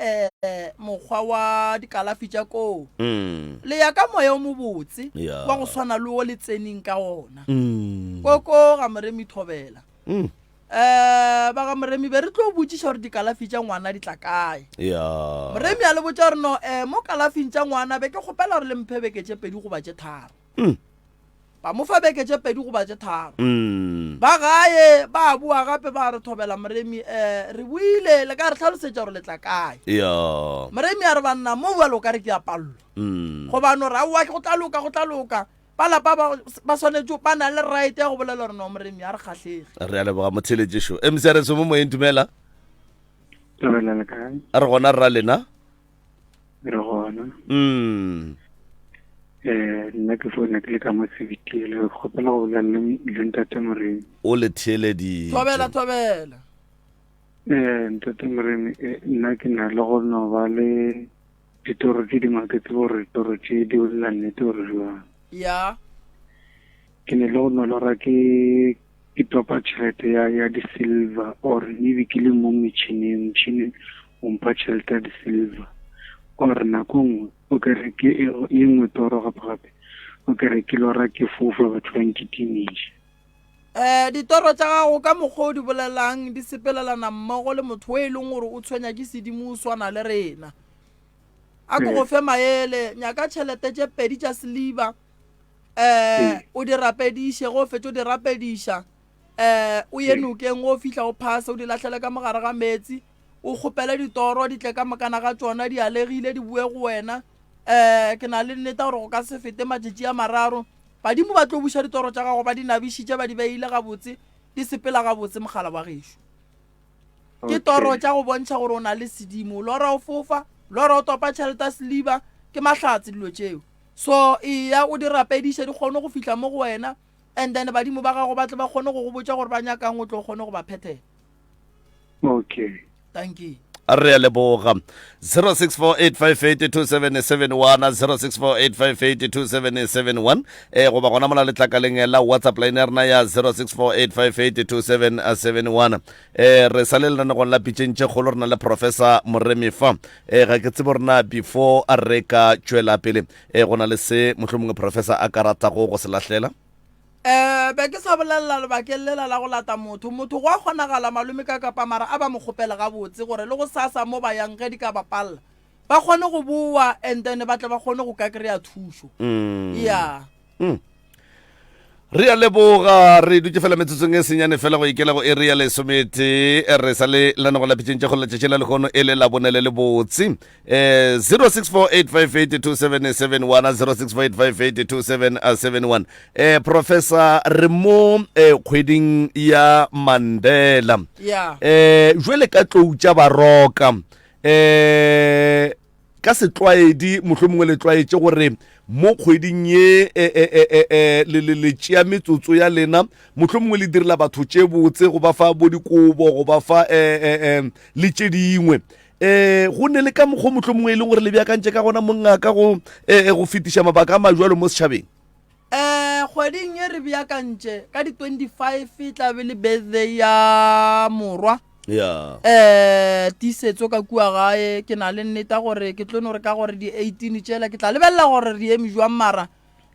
mokgwa wa dikalafi tša koo, le ya ka moya o mobotse wa go swana le wo le tseneng ka wona. Koko ga Moremi Thobela. Um ba ga Moremi be re tlo botšiša gore dikalafi tša ngwana di tla kae. Ya. Moremi a le botša gore no um mo kalafing tša ngwana be ke kgopela gore le mphe beke tše pedi goba tše tharo. Mm. Ba mo fa beke tše pedi goba tše tharo. Mm. Ba gae ba boa gape ba re thobela Moremi um re boile le ka re hlalosetša gore le tla kae. Ya. Moremi a re banna mo bjalo o ka re ke a pallwa. Mm. Goba no re aowa go tla loka go tla loka. Ba lapa ba ba swanetše ba na le right ya go bolela gore no Moremi a re kgahlege. Re a leboga motheletšešo. MC a re mo moyeng dumela. Dumela le kae? A re gona rra lena. Re gona. Mm. Eh nna ke founa ke le ka mo Sebitile ke kgopela go bolela le le ntate Moremi. O le theeleditše. Thobela thobela. Eh ntate Moremi eh, nna ke na le go no ba le Ditoro tše dingwe ga ke tsebe gore ditoro tše di bolela nnete gore jwang. Ya. Ke ne le go no lora ke ke topa tšhelete ya ya di-silver or maybe ke le mo metšhineng motšhini o mpha tšhelete ya di-silver or nako nngwe o kere ke e e nngwe toro gape gape o kere ke lora ke fofa batho ba nkitimiša. Um ditoro tša gago ka mokgwa o di bolelang di sepelelana mmogo le motho o e leng gore o tshwenya ke sedimo o swana le rena. A ko go fe maele, nyaka tšhelete tše pedi tša seliba, um o di rapediše, ge o fetša o di rapediša, um o ye nokeng o fihla o phase o di lahlele ka mogare ga meetse, o kgopele ditoro di tle ka mokana ga tšona di alegile di boe go wena. Um ke na le nneta gore go ka se fete matšatši a mararo Badimo ba tlo buša ditoro tša gago ba di nabišitše ba di beile gabotse, di sepela gabotse mogala wa gešo. Ke toro tša go bontšha gore o na le sedimo. Lora o fofa, lora o topa tšhelete ya seliba, ke mahlatse dilo tšeo. So eya o di rapediše di kgone go fihla mo go wena and then badimo ba gago ba tle ba kgone go go botša gore ba nyakang o tlo kgone go ba phethela. Okay. Dankie. Re a leboga. 0648582771 0648582771 eh goba gona mola letlakaleng la WhatsApp line ya rena ya 0648582771 eh re sa le lenanegong la pitšeng tše kgolo re na le Professor Moremi fa eh ga ke tsebe gore na before a re ka tšwela pele eh go na le se mohlomongwe Professor a ka ratago go se lahlela. Um be ke sa bolelela lebakeng lela la go lata motho. Motho go a kgonagala malome ka kapa mara a ba mo kgopele gabotse gore le go sasa mo ba yang ge di ka ba palela ba kgone go bowa and then ba tle ba kgone go ka kry-a thušo. Ya. Mm. Re a leboga, re dutše fela metsotsong e senyane fela go ikela go iri ya lesometee. Re sa le lenanego la pitšeng tša kgolo letšatši la lehono e le labone le lebotse. Eh, 0648582771 0648582771 eh professor re mo eh, kgweding ya Mandela yeah. eh jwale ka tlou tša baroka eh ka setlwaedi mohlomongwe le tlwaetše gore mo kgweding ye eh, eh, eh, eh, eh, le le le tšea metsotso ya lena mohlomongwe le direla batho tše botse go ba fa bo dikobo go ba fa eh, eh, eh, le tše dingwe um go ne le ka mokgwa mohlomongwe e leng gore le beakantše ka gona mongaka go um go fetiša mabaka a majwalo mo setšhabeng? Um kgweding ye re beakantše ka di-25 e tla be le birthday ya morwa. Yeah. Eh tiisetso ka kua gae ke na le nneta gore ke tlo no re ka gore di 18 tšela ke tla lebelela gore re eme jwang mara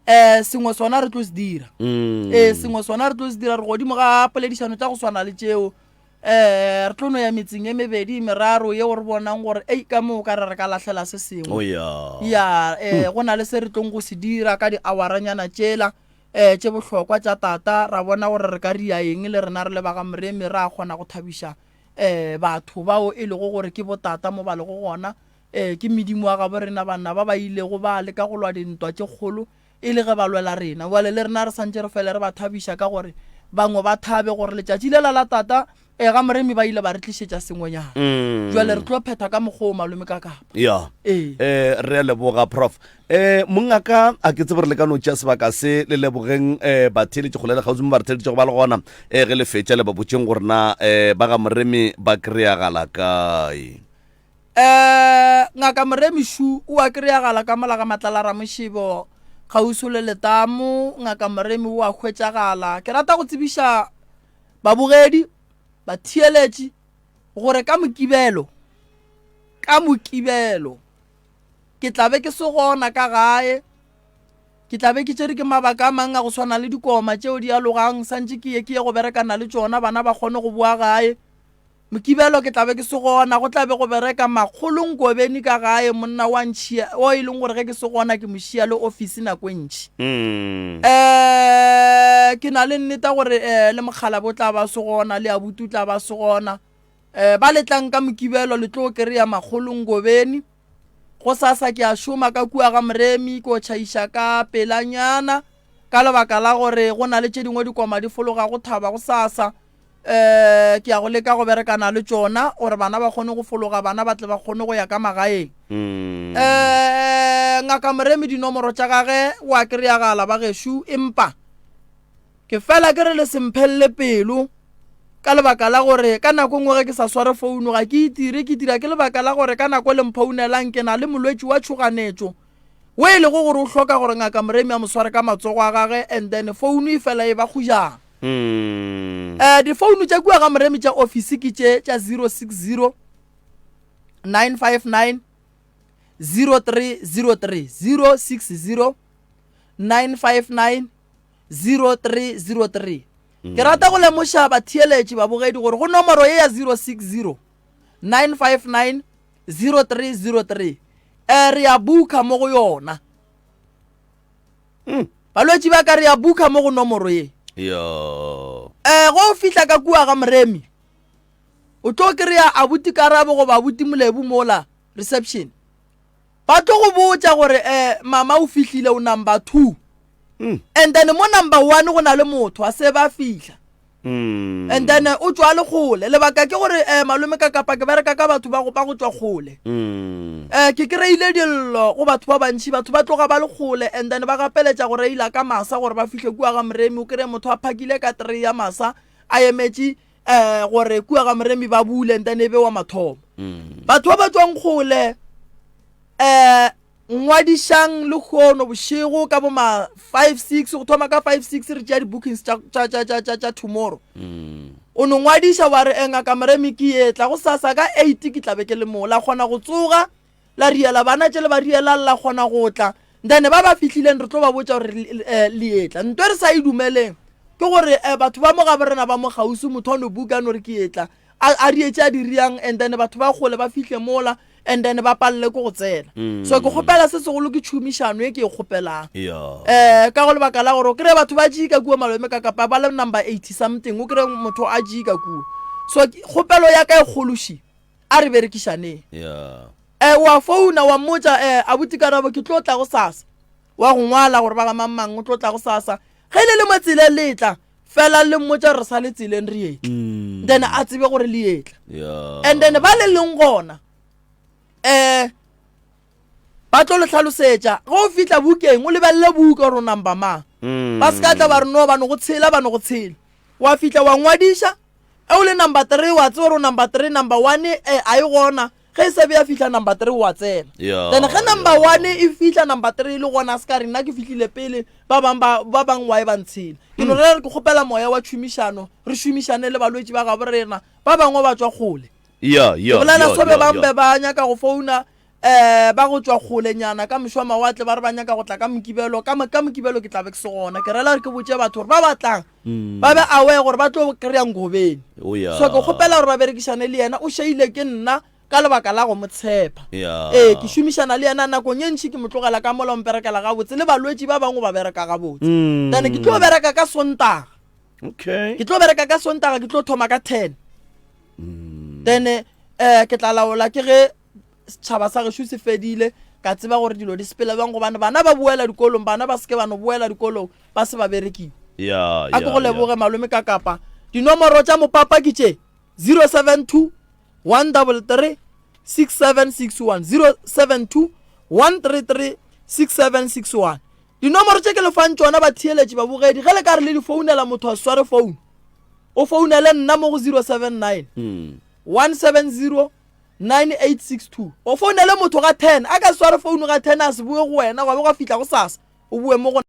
eh sengwe sona re tlo se dira. Mm. Eh sengwe sona re tlo se dira re godimo ga poledišano tša go swana le tšeo. Eh re tlo no ya metseng e mebedi e meraro yeo re bonang gore ei ka mo ka re re ka lahlela se sengwe. Oh yeah. Ya eh go na le se re tlong go se dira ka di-houranyana tšela. um tše bohlokwa tša tata, ra bona gore re ka ria eng le rena re le ba ga Moremi, ra kgona go thabiša um batho bao e lego gore ke botata mo ba lego gona. Um ke medimo wa gabo rena banna ba ba ilego ba leka go lwa dintwa tše kgolo e le ge ba lwela rena. Bjale le rena re santše re fele re ba thabiša ka gore bangwe ba thabe gore letšatši lela la tata um ga Moremi ba ile ba re tlišetša sengwenyana. Bjale re tlo phetha ka mokgwa o malome ka kapa. Ya. Ee. Eh, re a leboga prof. Eh, mongaka a ke tsebe re le ka no tšea sebaka se le lebogeng eh, batheeletši kgole le kgauswi mo ba re theeletšego ba le gona eh, ge le fetša le ba botšeng gore na eh, ba ga Moremi ba kry-agala kae. Eh, ngaka Moremi Shu o a kry-agala ka mola ga Matlala Ramošebo kgauswi le letamo. Ngaka Moremi o a hwetšagala. Ke rata go tsebiša babogedi, batheeletši gore ka Mokibelo, ka Mokibelo Ke tla be ke se gona ka gae. Ke tla be ke tšere ke mabaka a mang a go swana le dikoma tšeo di alogang, santše ke ye ke ye go berekana le tšona, bana ba kgone go boa gae. Mokibelo ke tla be ke se gona, go tla be go bereka makgolo Nkobeni ka gae, monna wa ntšhia o e leng gore ge ke se gona ke mo šia le ofisi nako e ntši. Mm. Um ke na le nneta gore um le mokgalabje o tla ba se gona, le abuti o tla ba se gona. Um ba le tlang ka Mokibelo le tlo kry-a makgolo Nkobeni. Gosasa ke a šoma ka kua ga Moremi, ke o tšhaiša ka pelanyana ka lebaka la gore go na le tše dingwe dikoma di fologa go thaba gosasa. Um ke ya go leka go berekana le tšona gore bana ba kgone go fologa, bana ba tle ba kgone go ya ka magaeng. Um Ngaka Moremi dinomoro tša gage o a kry-agala ba gešo, empa Ke fela ke re le se mphelele pelo ka lebaka la gore ka nako nngwe ge ke sa sware founo ga ke itire, ke dira ke lebaka la gore ka nako le mphounelang ke na le molwetši wa tšhoganetšo wo e lego gore o hloka gore ngaka Moremi a mo sware ka matsogo a gage and then founo e fela e ba kgojana. Mm. Eh, difouno tša kua ga Moremi tša ofisi ke tše tša 060 959 0303 060 959 0303. Ke rata go lemoša batheeletši babogedi gore go nomoro ye ya 060 959 0303 eh, re ya bukha mo go yona. Balwetši ba ka re ya bukha mo go nomoro ye. Yo. Eh, go fihla ka kua ga Moremi o tlo kry-a abuti Karabo goba abuti Molebu mola reception. Ba tlo go botša gore eh mama o fihlile o number 2. Mm. And then mo number 1 go na le motho a se ba fihla. Mm. And then eh, o tšwa le kgole. Lebaka ke gore eh malome ka kapa ke bereka ka batho ba go ba go tšwa kgole. Mm. Eh ke kry-ile dillo go batho ba bantši batho ba tloga ba le kgole and then ba gapeletša go reila ka masa gore ba fihle kua ga Moremi o kry motho a phakile ka three ya masa a emetše eh gore kua ga Moremi ba bule and then e be wa mathomo. Mm. Batho ba ba tšwang kgole eh ngwadišang lehono bošego ka bo ma 5 6 go thoma ka 5 6 re tšea di-bookings tša, tša, tša, tša, tša, tša tomorrow Mm. o no ngwadiša wa re eh, ngaka Moremi ke etla go sasa ka 8 ke tla be ke le mo la kgona go tsoga la riela bana tše le ba rielang la kgona go tla then ba ba fihlileng re tlo ba botša gore eh, le etla nto e re sa e dumeleng ke gore eh, batho ba mo ga borena ba mo kgauswi motho a no buka a no re ke etla a a rietše a di riang and then batho ba kgole ba fihle mola and then ba palele ke go tsena Mm. so ke kgopela se segolo ke tšhomišano e ke e kgopelang Yo. eh ka go lebaka la gore o kry-e batho ba jika kua malome ka kapa ba le number 80 something o kry-e motho a jika kua so ke- kgopelo ya ka e kgološi a re berekišaneng Yeah. eh wa founa wa mmotša eh abuti Karabo ke tlo tla go sasa wa go ngwala gore ba ga mang mang o tlo tla go sasa ge le le mo tseleng le tla fela le mmotša re sa le tseleng re etla Mm. then a tsebe gore le etla Yeah. and then ba le leng gona eh ba tlo le hlalosetša ge o fihla bukeng o lebelele buka gore o number mang Mm. ba se ka tla ba re no ba no go tshela ba no go tshela wa fihla wa ngwadiša e o le number 3 wa tseba gore o number 3 number 1 eh a e gona. Ge e se be ya fihla number 3 wa tsena. Yeah, Then ge number yeah. 1 e fihla number 3 e le gona a se ka re nna ke fihlile pele ba bang ba ba bang wa e ba ntshela. Ke no rera re ke kgopela moya wa tšhomišano re šomišane le balwetši ba gabo rena ba bangwe ba tšwa kgole. Yeah, Ke yeah, bolela yeah, so be yeah, bang yeah. be ba nyaka go founa um ba go tšwa kgolenyana ka mošwa mawatle ba re ba nyaka go tla ka mokibelo ka ka mokibelo ke tla be ke se gona ke rela gore ke botše batho gore ba batlang mm. ba be aware gore ba tlo kry-a ngobeni oh, yeah. so ke kgopela gore ba berekišane le yena o šeile ke nna ka lebaka la go mo tshepa yeah. ee ke šomišana le yena nakong ye ntšhi ke mo tlogela ka mola o mperekela gabotse le balwetši ba bangwe ba bereka gabotse mm. then ke tlo bereka ka sontaga okay. ke tlo bereka ka sontaga ke tlo thoma ka ten mm. then um ke tla laola ke ge setšhaba sa gešo se fedile ka tseba gore dilo di sepela bjang gobane bana ba boela dikolong bana ba seke ba no boela dikolong ba se ba berekiwa ya a ke go leboge malome ka kapa dinomoro tša mopapa ke tše 072 133 6761 072 133 6761 dinomoro tše ke le fang tšona batheeletši babogedi ge le ka re le di founela motho a se sware founu o founele nna mo go 079 170 9862 O founele motho ga 10 a ka se sware founu ga 10 a se boe go wena gwa be gwa fihla go sasa o boe mo go.